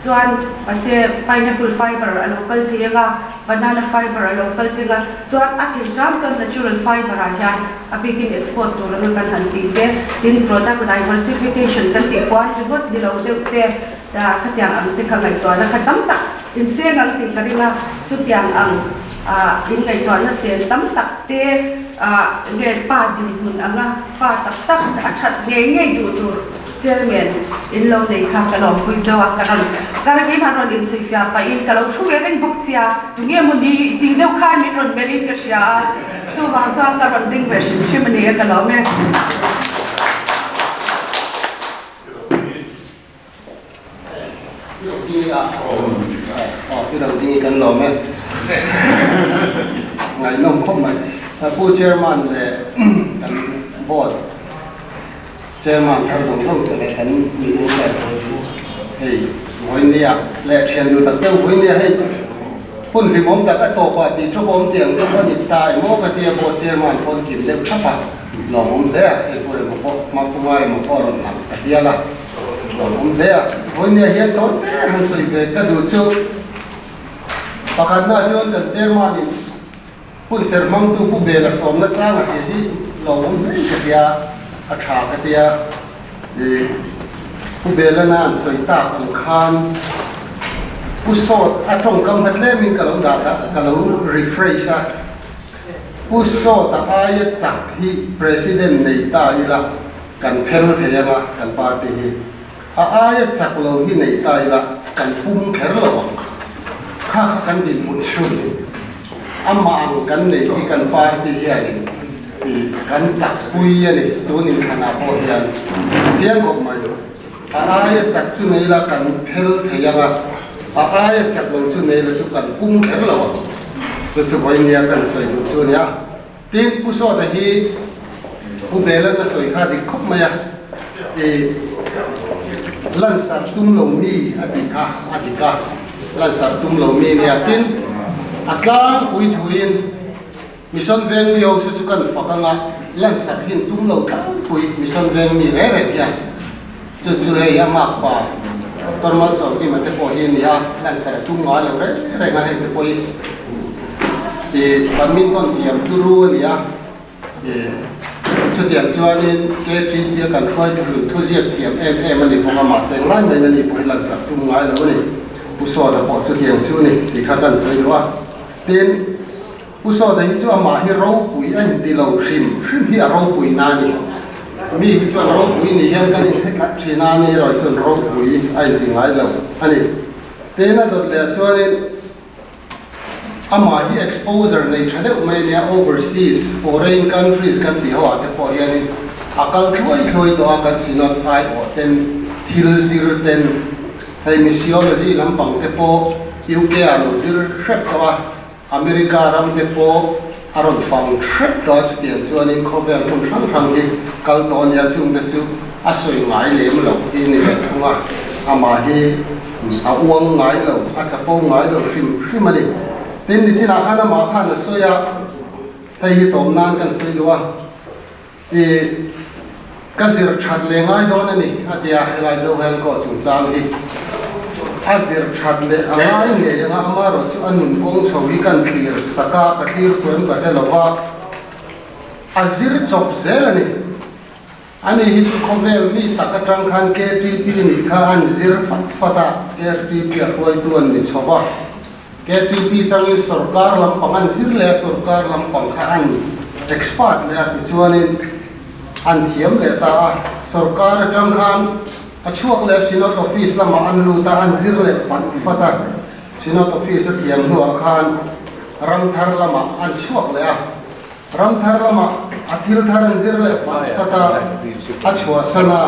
chuan mahse pineapple fiber a lo kal thei ang a banana fiber a lo kal thei ang a chuan a then ṭam chuan natural fiber ah hian a bikin export tur anga kan han tih te tin product diversification kan tih kual ringawt ni lo deuh te khatiang ang te kha ngaihtuahna kha tam tak inseng ang tih ka ring a chutiang ang In ngaihtuahna sel tam tak te nge pa dinhmun anga pa tak tak a that ngei ngei duh tur chairman in lo nei kha ka lawmpui chauh a, ka rawn ka rawn keimah rawn insawifiah pahin ka lo thu ve reng bawk sia, tunge maw ni tih deuh khan min rawn melhin ka hria a, chuvang chuan ka rawn ding ve hrim hrim a ni a ka lawm e. Kan lawm e. Ngaihnawm khawp mai. Pu Chairman leh kan Board Chairman thar zawng zawng te leh kan Minister hei vawinia leh thian duh tak deuh vawinia hei hun hlimawm tak a tawpah tih tawpawm tiang deuh a ni ta emaw ka tia Board Chairman pawn kim deuh thap a lawmawm hle a hei pu Rema pawh Hmakunga emaw pawh a rawn lang ta hial a. Awm hle a, vawinia hian tawn fe han sawi ve ka duh chu pakhatna chuan kan chairman in hun serh hmangtu Pu Bela sawmna changa hria hi lo awm hle ka tia, a tha ka tia, ih Pu Bela na an sawi tak ang khan Pu Sawt a tawngkam kha tlemin ka lo dah dah ka lo refresh a, Pu Sawt a aia chak hi President nei ta ila. Kan phel thei anga kan party hi a aia chak lo hi nei ta ila kan pum kher lo ang. Kha kha kan dinhmun chu a ni. Amah ang kan nei hi kan party hianin kan chak pui a ni tun inthlanah pawh hian chiang khawp mai. A aia chak chu nei ila kan phel thei anga a aia chak lo chu nei ila chu kan pum kher lo ang. Chu chu vawinia kan sawi duh chu a nia. Tin, Pu Sawta hi Pu Belan a sawi kha dik khawp mai a, i lansar tum lo mi a tih kha a dik a, lansar tum lo mi nia. Tin, a tlangpui thuin Mission Veng mi ho chu chu kan fak anga lansar hin tum lo tlangpui Mission Veng mi reng reng hian chu chu hei a makpa Doctor Malsawmkima te pawh hi a ni a, lansar a tum ngai lo reng reng a hei te pawh hi. Ih badminton thiam turu a ni a, ih chutiang chuanin KTP a kan hruai thulun thuziak thiam em em a ni bawk a, mahse ngai mai na ni pawh hi lansak tum ngai lo a ni. Pu Sawta pawh chutiang chu a ni tih kha kan sawi duh a. Tin, Pu Sawta hi chu amah hi ropui a inti lo hrim hrim hi a ropui na a ni. Mi hi chuan ropui ni hian kan inhre tlat thin a, ani erawh chuan ropui a inti ngai lo a ni. Tin, a dawt leh chuanin, Amah hi exposure nei tha deuh mai ania, overseas, foreign countries kan tih ho ah te pawh hianin a kal thluai thluai tawh a, kan synod aiawh ten thil zir ten hei missiology lampang te pawh UK ah lo zir hrep tawh a, America ram te pawh a rawn fang hrep tawh a, chutiang chuanin khawvel hmun hrang hrang hi kal tawh ania, chungte chu a sawi ngai lem loh hi ni leh thung a, amah hi. A uang ngai lo, a chapo ngai lo hrim hrim a ni. Tin, nichinah khan amah khan a sawi a, hei hi tawm nan kan sawi duh a, ih, ka zir that leh ngai dawn a ni, a ti a, helai Zohel kawh chungchang hi a zir that leh a ngai ngei ang a, amaherawh chu a nun kawng chho hi kan thlir sak a, ka thlir thu em ka hre lo va, a zir chawp zel a ni. Ani hi chu khawvel mi tak atang khan KTP nih kha an zir fat fat a, KTP a hruaitu an ni chho va. KTP changin sorkar lampang an zir leh a, sorkar lampang kha an expert leh a tichuanin an thiam leh ta a. Sorkar atang khan a chhuak leh a, Synod Office lamah an lut a, an zir leh fat fat a. Synod Office a thiam hnuah khan Ramthar lamah an chhuak leh a. Ramthar lamah a thil thar an zir leh fat fat a, a chhuahsan a,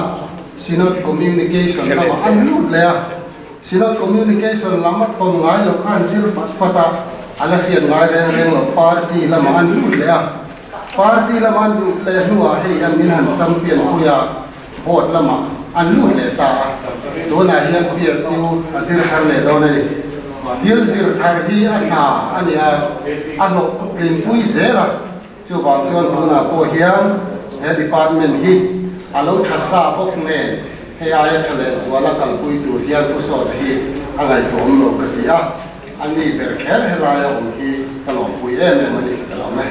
Synod Communication lamah an lut leh a. Synod Communication lam a tawn ngai loh kha an zir fat fat a, a la hriat ngai reng reng loh party lamah an lut leh a. Party lama an lut leh hnuah hei hian min han champion pui a, board lamah an lut leh ta a. Tunah hian PSU a zir thar leh dawn a ni. Thil zir thar hi a hna a ni a, a hlawh tlinpui zel a. Chuvang chuan tunah pawh hian he department hi a lo tha sa bawk nen hei aia tha leh zuala kalpui tur hian Pu Sawta hi a ngaihtuahawm lo ka ti a, a ni ber kher helaia awm hi ka lawmpui em em a ni ka lawm e.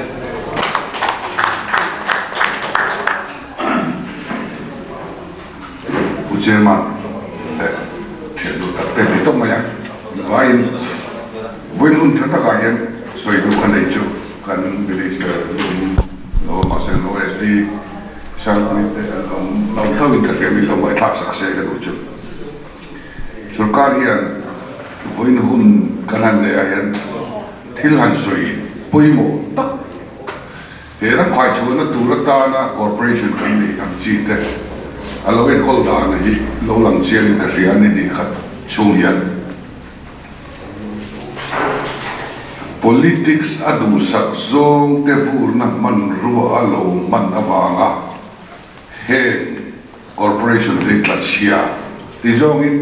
Pu Chairman leh thiannu tak te ni tawp mai ang vaiin vawiin hun tha takah hian sawi duh ka nei chu kan Minister lum lo mahse an OSD Sangpui te an awm lo tho in ka hria min lo ngaihthlak sak se ka duh chu. Sorkar hian vawiin hun kan han neih ah hian thil han sawi pawimawh tak He ram khaichhuahna tur atana Corporation kan neih ang chi te a lo enkawl dan hi lo lang chiangin ka hria a ni tih khat chhung hian Politics a duhsak zawng te vurna hmanrua a lo hman avanga heng Corporation te hi tla chhia ti zawngin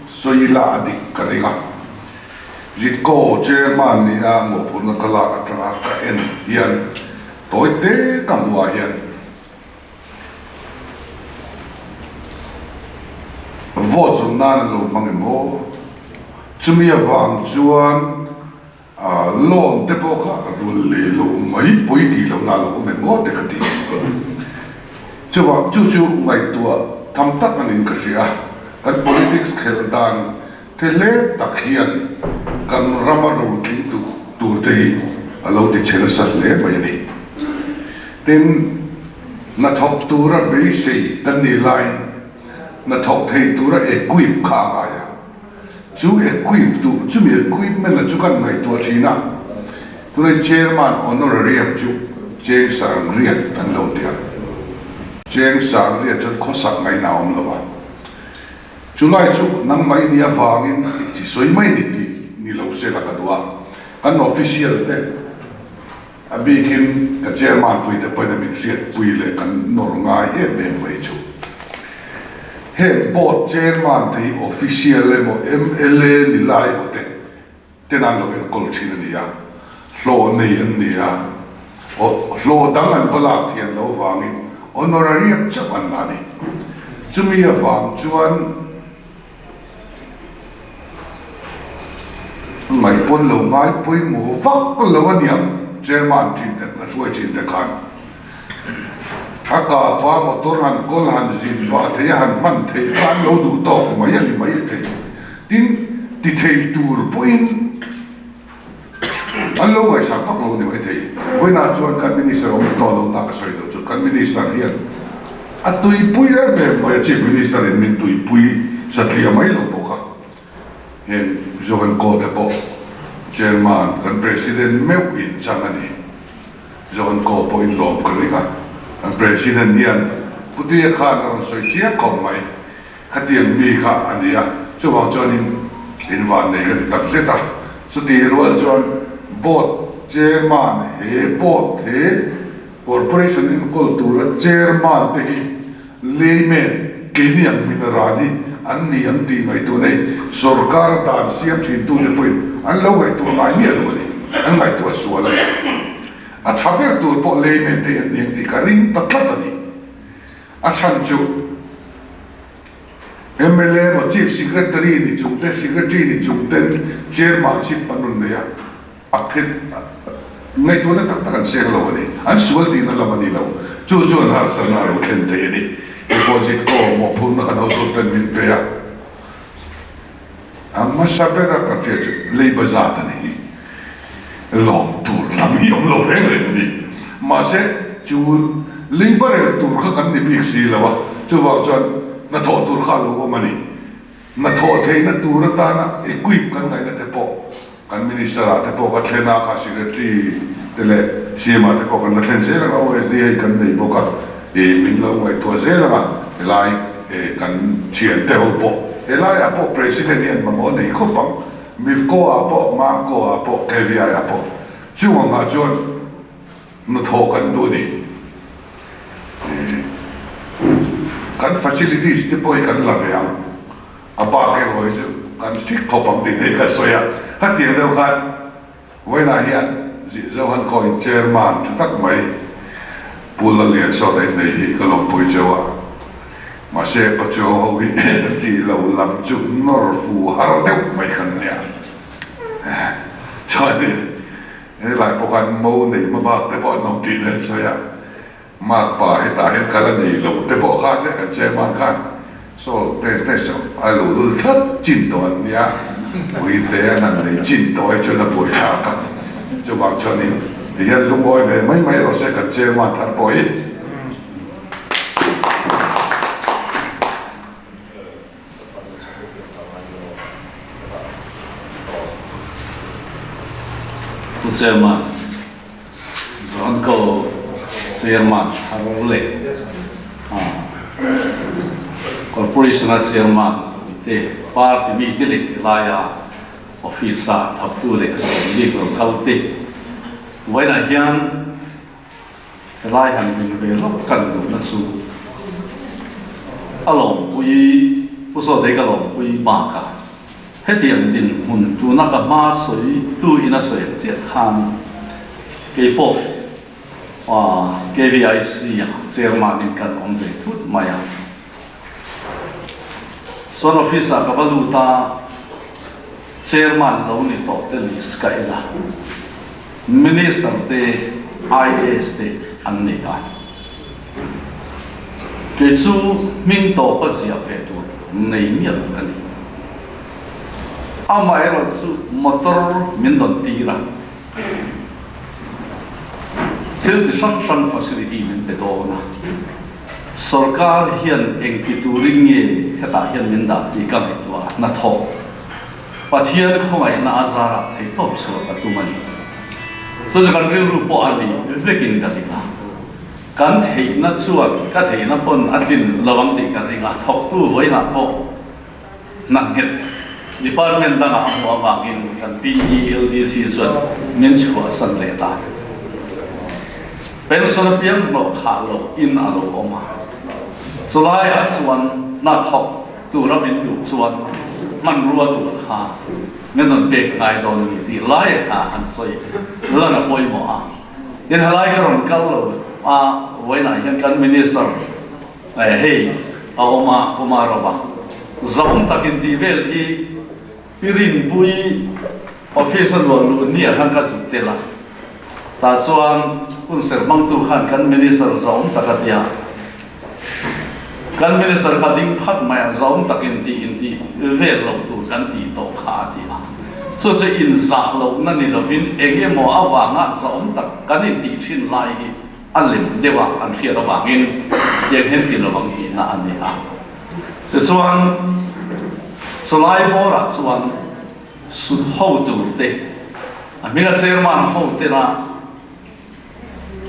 sawi la a dik ka ring a. Zitko Chairman nia mawhphurhna ka lak atanga ka en hian tawi te ka hmuh ah hian vote zawn nan an lo hmang em aw? Chumi avang chuan loan te pawh kha rul leh lo mai pawi tih lohna a lo awm em aw te ka ti. Chuvang chu chu ngaihtuah tham tak a niin ka hria. Kan politics khelh dan Te hle tak hian kan rama rotling tur te hi a lo ti chhe nasa hle mai a ni. Tin, hnathawk tura beisei kan nih laiin hnathawk thei tura equip kha a ngai a. Chu equip duh, chumi equipment a chu kan ngaihtuah thin a. Tunai Chairman Honorarium chu Cheng Sangriat an lo ti a. Cheng Sangriat chuan khawsak ngaihna a awm lo a. Chulai chu nangmah i nih avangin i ti sawi mai ni tih ni lo se la ka duh a, kan official te a bikin ka chairman pui te pawhin a min hriatpui leh kan nawr ngai em em mai chu. Heng board chairman te hi official emaw mla ni lai emaw te ten an lo enkawl thin a ni a, hlawh nei an ni a, hlawh dang an va lak thiam loh avangin honorarium chauh an la a ni. Chumi avang chuan ngaihpawn lo ngai pawimawh vak lo a niang, chairman thin te, a hruai thin te khan a kapa motor han kawl han zin vah theih a, han hman theih kha an lo duh tawk mai a ni mai thei. Tin, ti thei tur pawhin an lo ngaihsak vak lo ni maithei. Vawiinah chuan kan Minister awm tawh lo ta ka sawi loh chu kan Minister hian a tuipui em em mai a, Chief Minister in min tuipui satliah mai lo bawk a. Heng Johan Kaw te pawh Chairman kan President meuh in chang a ni. Johan Kaw pawh in lawm ka ring a, kan President hian Putia khan a rawn sawi chiang khawp mai. Khatiang mi kha a ni a, chuvang chuanin in van nei ka ti tak zet a. Chutih rual chuan Board Chairman he Board he Corporation enkawl tura Chairman te hi layman keini ang min a ran hi an ni ang tih ngaihtuah nei sorkar dan siam thin tute pawhin an lo ngaihtuah ngai miah lo a ni, an ngaihtuah sual a ni. A tha ber tur pawh layman te hi an ni ang tih ka ring ta tlat a ni. A chhan chu mla emaw Chief Secretary ni chung te, Secretary ni chung ten Chairmanship an rawn nei a, a phet ngaihtuahna tak tak an seng lo a ni. An sual tihna lam a ni lo. Chu chuan harsatna a lo thlen thei a ni. pawh Zitko mawhphurhna kan hotuten min pe a. A hmasa bera ka hriat chu leiba zat a ni hi. Lawm tur lam hi awm lo reng reng a ni. Mahse, chu leiba rel tur kha kan ni bik si lo a, chuvang chuan hnathawh tur kha a lo awm a ni. Hnathawh theihna tur atana equip kan ngaihna te pawh kan Minister ah te pawh ka thlen a, kha Secretary te leh CM ah te pawh kan la thlen zel ang a, OSD hei kan nei bawk a, ih min lo ngaihtuah zel ang a, helai kan thian te ho pawh helai ah pawh President hian mamawh a nei khawp ang, MIFCO ah pawh, MAMCO ah pawh, KVI ah pawh chung ang ah chuan hnathawh kan duh a ni. Kan facilities te pawh hi kan la ve ang. A bak erawh hi chu kan fik khawp ang tih te hi ka sawi a, khatiang deuh khan vawiinah hian Zohan Khaw Chairman tha tak mai Pu Lallian Sawta in nei hi ka lawmpui cheu a, mahse Pachuau ho hi ka tih lo lam chu nawr fu har deuh mai khan nia. Chuanin helai pawh khan mo nei hmabak te pawh an awm tih an sawi a. Makpa hetah hian kal a nei lo te pawh khan leh kan chairman khan saw te te saw a lo lul tlat chin tawh an nia, ui te an han nei chin tawh hi chuan a buai thlak a, chuvang chuanin tihian lungawi ve mai mai rawh se kan chairman thar pawh hi. Pu Chairman, Johanko Chairman thar leh Corporation-a Chairman te party mite leh helaia office-a thawktu leh sawmlik rawn kal te vawiinah hian Helai han min ve lawk kan duhna chu a lawmpui, Pu Sawtei ka lawmpui bakah hetiang dinhmun tuna ka hma sawi tu in a sawi ang chiah khan keipawh KVIC ah chairman in kan awm ve thut mai a. Chuan office ah ka va lut a, chairman lo ni tawh te list ka en a. Minister te, IAS te an nei a. Kei chu hming tawpa ziah ve tur nei miah lo ka ni. Amaherawhchu motor min rawn tir a, thil chi hrang hrang facility min pe dawn a. Sorkar hian engti turin nge hetah hian min dah tih ka ngaihtuah a, hnathawk. Pathian khawngaihna a zarah theihtawp chhuah ka tum a ni. Chu chu kan rilru pawh a ni vekin ka ring a. Kan theihna chuan ka theihna pawn a tlin lo ang tih ka ring a, thawktu vawiinah pawh hna nghet department dangah a hmuh avangin kan PELDC chuan min chhuahsan leh ta. Pension apiang hlawh khah loh in a lo awm a, chulaiah chuan hna thawk tura min duh chuan hmanrua tur kha min rawn pek ngai dawn a ni tih lai kha han sawi lan a pawimawh a. Tin, helai ka rawn kal lo a, vawiinah hian kan Minister hei a awm a, Kumar Rova zawng takin tih vel hi Pi Rinpuii office a luah luh nia khan ka zuk tel a, tah chuan hun ser hmangtu khan kan Minister zawng tak a ti a. Kan Minister kha ding phat mai a, zawng takin tih intih vel loh tur kan tih tawh kha a ti a. Chu chu inzah lohna ni lovin eng emaw avanga zawng tak kan intih thin lai hi a lem deuh a an hriat avangin tiang hian ti lovang tihna a ni a. Tichuan, chulai bawrah chuan sut ho turte, a hminga chairman ho tena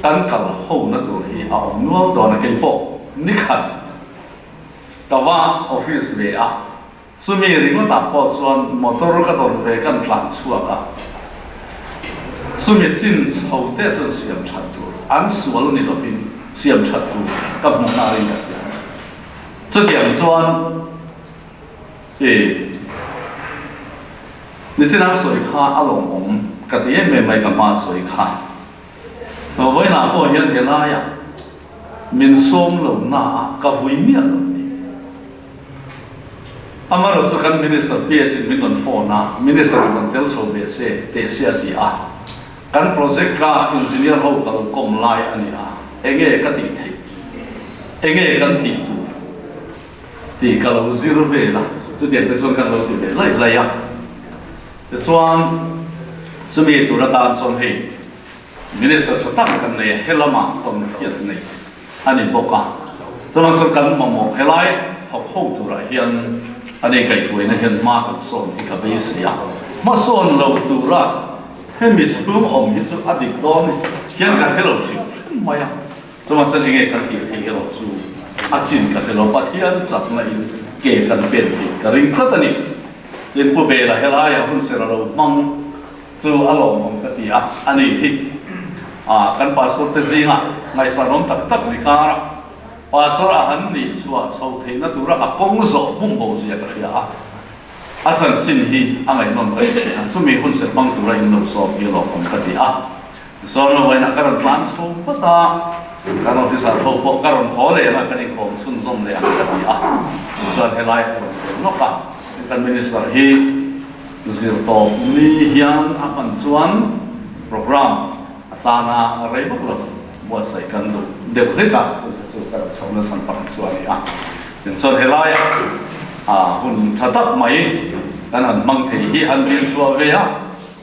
kan kal hona tur hi a awm nual dawn a, keipawh nikhat ka va office ve a, chumi ringawtah pawh chuan motor ka dawn ve kan tlan chhuak a, chumi chin chho te chuan siam that tur an sual ni lovin siam that tur ka hmuh na ring ka hria. Chutiang chuan i nichin an sawi kha a lawmawm ka ti em em mai ka hma sawi kha. Vawiinah pawh hian helaiah min sawm lo na a ka vui miah lo ni. Amaherawhchu chu kan Minister PS in min rawn phone a, Minister in rawn tel chho ve se teh se a ti a. Kan project ka engineer ho ka lo kawm lai a ni a, enge ka tih theih? Enge kan tih tur? tih ka lo zir vel a, chutiang te chuan kan lo ti ve laih laih a. Tichuan, chumi tur atan chuan hei Minister tha tak kan nei a, helamah tawn hriat nei a ni bawk a. Chuvang chuan kan mamawh helai thawk ho turah hian a nei kaihhruaina hian hma kan sawn hi ka beisei a. Hmasawn lo tura hemi chhung awm hi chu a dik dawn hian ka hre lo hrim hrim mai a. Chuvang chuan enge kan tih theih erawh chu a chin ka hre lo, Pathian chakna in ke kan pen theih ka ring tlat a ni. Tin, Pu Bela helaiah hun ser a lo hmang chu a lawmawm ka ti a, a ni hi kan pastor te zingah ngaihsanawm tak tak ni kar a, pastor a han nih chhuah chho theihna tura a kawng zawh hmum bo zia ka hria a, a chanchin hi a ngaihnawm ka ti thei a, chumi hun ser hmang tura in lo sawm hi a lawmawm ka ti a. Sawn vawiinah ka rawn tlan chho phawt a, kan officer ho pawh ka rawn haw leh a, kan inkhawm chhunzawm leh ang ka ti a, tichuan helai ka rawn tel lawk a, kan minister hi zirtawp ni hian a hman chuan programme a tana rei vak lo buatsaih kan duh deuh hlek a, chu chu ka rawn chho nasa pakhat chu a ni a, tichuan helaiah hun tha tak mai kan han hmang thei hi han dil chhuah ve a.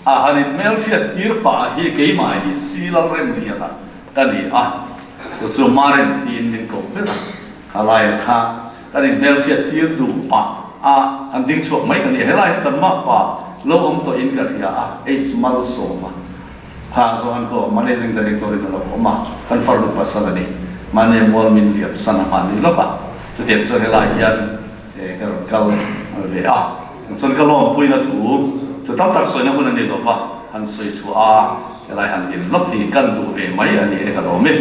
A han in hmelhriat tir pah hi keimah hi Silal Remliana ka ni a, chu chu Maren tiin min ko ber a, kha laiah kha kan in hmelhriat tir duh pah a han ding chhuak mai ka ni a, helai hi kan makpa lo awm tawh in ka hria a, H Malsawma kha Johan Ko Managing Director in a lo awm a, kan farnu pasal a ni, mahni mual min liam san a hman ni lawk a, chutiang chuan helai hian ka rawn kal ve a. Chuan ka lawmpuina thu chu tam tak sawina hun a ni lo va, han sawi chhuah a, helai han din lawk hi kan duh ve mai a ni e ka lawm e.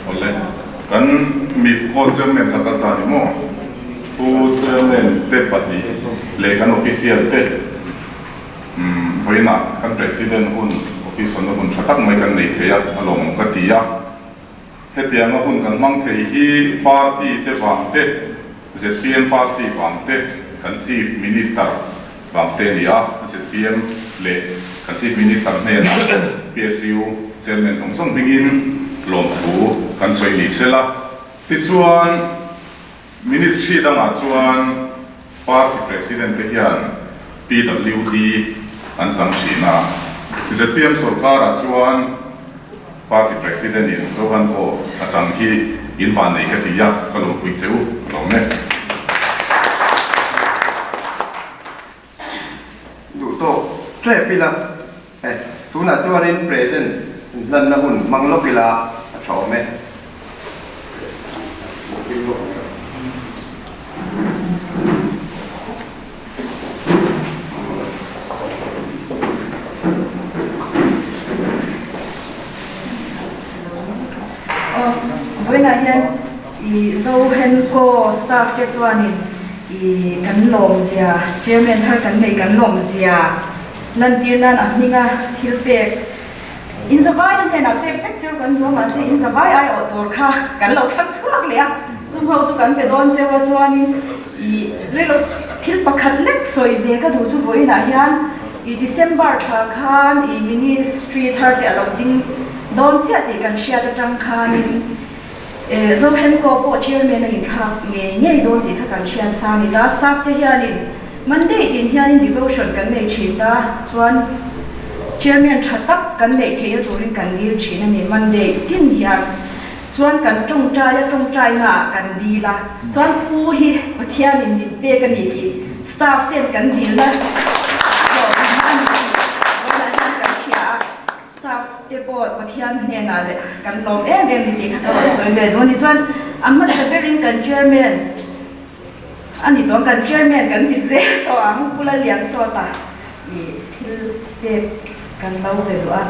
Awle, kan mi call chairman kha kal ta ni maw? Pu chairman te pahnih leh kan official te vawiinah kan president hun office hawnna hun tha tak mai kan nei thei a, a lawmawm ka ti a. Hetianga hun kan hmang thei hi party te vang te, zpm party vang te, kan Chief Minister vang te a ni a, zpm leh kan Chief Minister hnenah PSU Chairman zawng zawng hmingin lawmthu kan sawi ni sela. Tichuan Ministry dangah chuan Party President te hian PWD an chang thin a, zpm sorkarah chuan Party President in Zohan aw a chang hi in van nei ka ti a, ka lawmpui che u ka lawm e. Duh tawk tep ila e, tunah chuanin present inhlanna hun hmang lawk ila a tha awm e. Vawiinah hian i Zohenko staff te chuanin i kan lawmzia chairman thar kan nei kan lawmzia lantir nan a hminga thil pek in zavai a hnenah pek vek cheu kan duh a mahse in zavai ai awh tur kha kan lo thlang chhuak leh a chung ho chu kan pe dawn cheu a chuanin i rilo thil pakhat lek sawi ve ka duh chu vawiinah hian i December thla khan i ministry thar te a lo ding dawn chiah tih kan hriat atang khanin Zohemko pawh chairman a inthlak ngei ngei dawn tih kha kan hriat sa a ni ta. Staff te hianin Monday tin hianin devotion kan nei thin ta chuan chairman tha tak kan neih theihna turin kan dil thin a ni Monday tin hian. Chuan kan tawngtai a tawngtai naah kan dil a chuan Pu hi Pathianin min pek a ni tih staff ten kan dilna hlawhtlinna a ni tih vawiinah hian kan hria a. Staff te pawh Pathian hnenah leh kan lawm em em ni tih kha ka rawn sawi ve duh a ni. Chuan a hmasa berin kan chairman a ni tawh ang, kan chairman kan ti zel tawh ang, Pu Lalliansawta i thil pek kan lo ve duh a.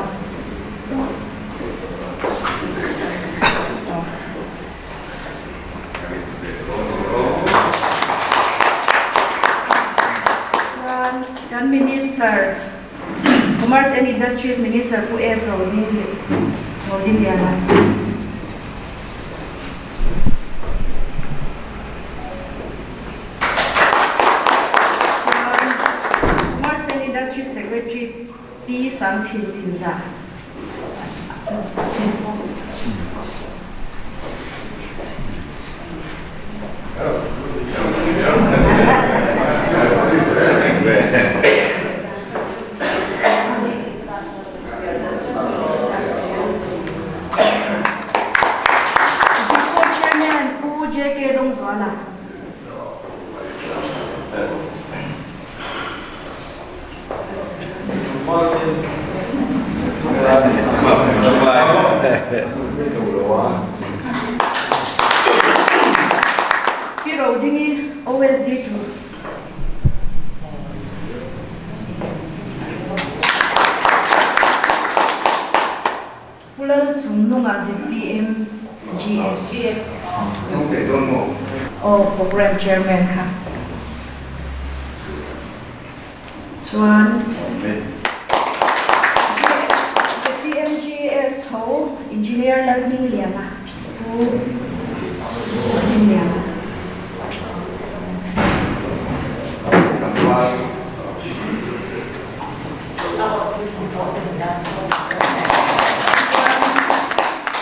Chuan kan minister Commerce and Industries Minister Pu F. Rodingliana. Commerce and Industries Secretary Pi Sangchhin Chinzah. JK Dawngzuala. Pi Rodingi, OSD to. Pu Lalchungnunga zpm GS. Aw Program Chairman kha chuan zpm GS ho Engineer Lalhmingliana Pu Hmingliana.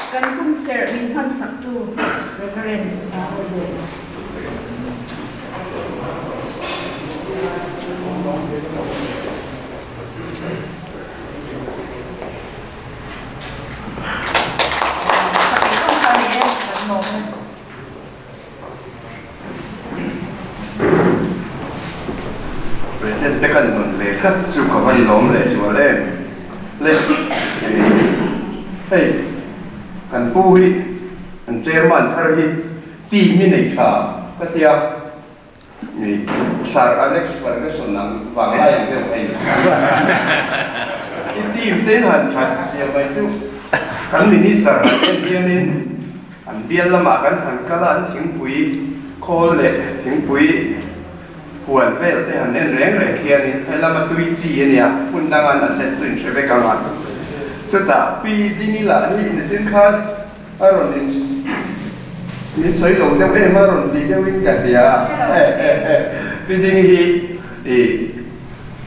Kan hun serh min hmansaktu Reverend Hawlhawlh. President te kan rawn ve tlat chu ka van lawm leh zual em le hei kan pu hi kan chairman thar hi team hi nei tha ka tia Sir Alex Ferguson ang vanglai ang deuh hei i team te han that zia mai chu kan minister han en hianin An bial lamah kan han kal a, an thingpui khawl leh thingpui huan vel te han en reng reng khianin he lama tui chi a nia, hmun danga an zet chu inhre vek ang a. Chutah Pi Dini lah hi nichin khan a rawn in min sawi lo deuh em a rawn ti deuhin ka hria a, Pi Dini hi i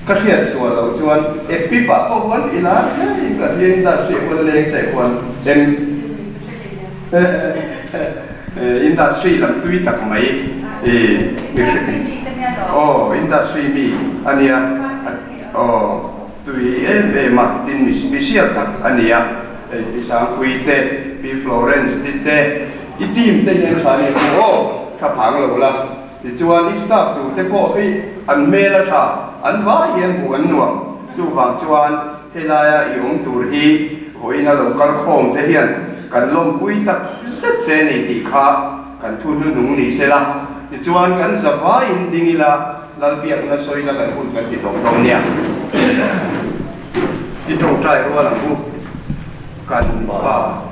ka hriat sual loh chuan Epip ah pawh huan i lar hle in ka hria industry ah huan leng teh huan eng Industry lam tui tak mai i aw industry mi a nia aw tui em em a tin mi special tak a nia hei Pi Sangpui te Pi Florence ti te i team te hian tha ni ang aw tha phang lo la tichuan i staff tur te pawh hi an hmel a tha an vai hian hmuh an nuam chuvang chuan Helaia i awm tur hi vawiin a lo kal khawm te hian kan lawmpui tak zet se ni tih kha kan thu hnuhnung ni se la, tichuan kan zavaiin ding ila Lalbiakna sawina kan hun kan ti tawh dawn nia. I tawngtai rual ang u kan pa.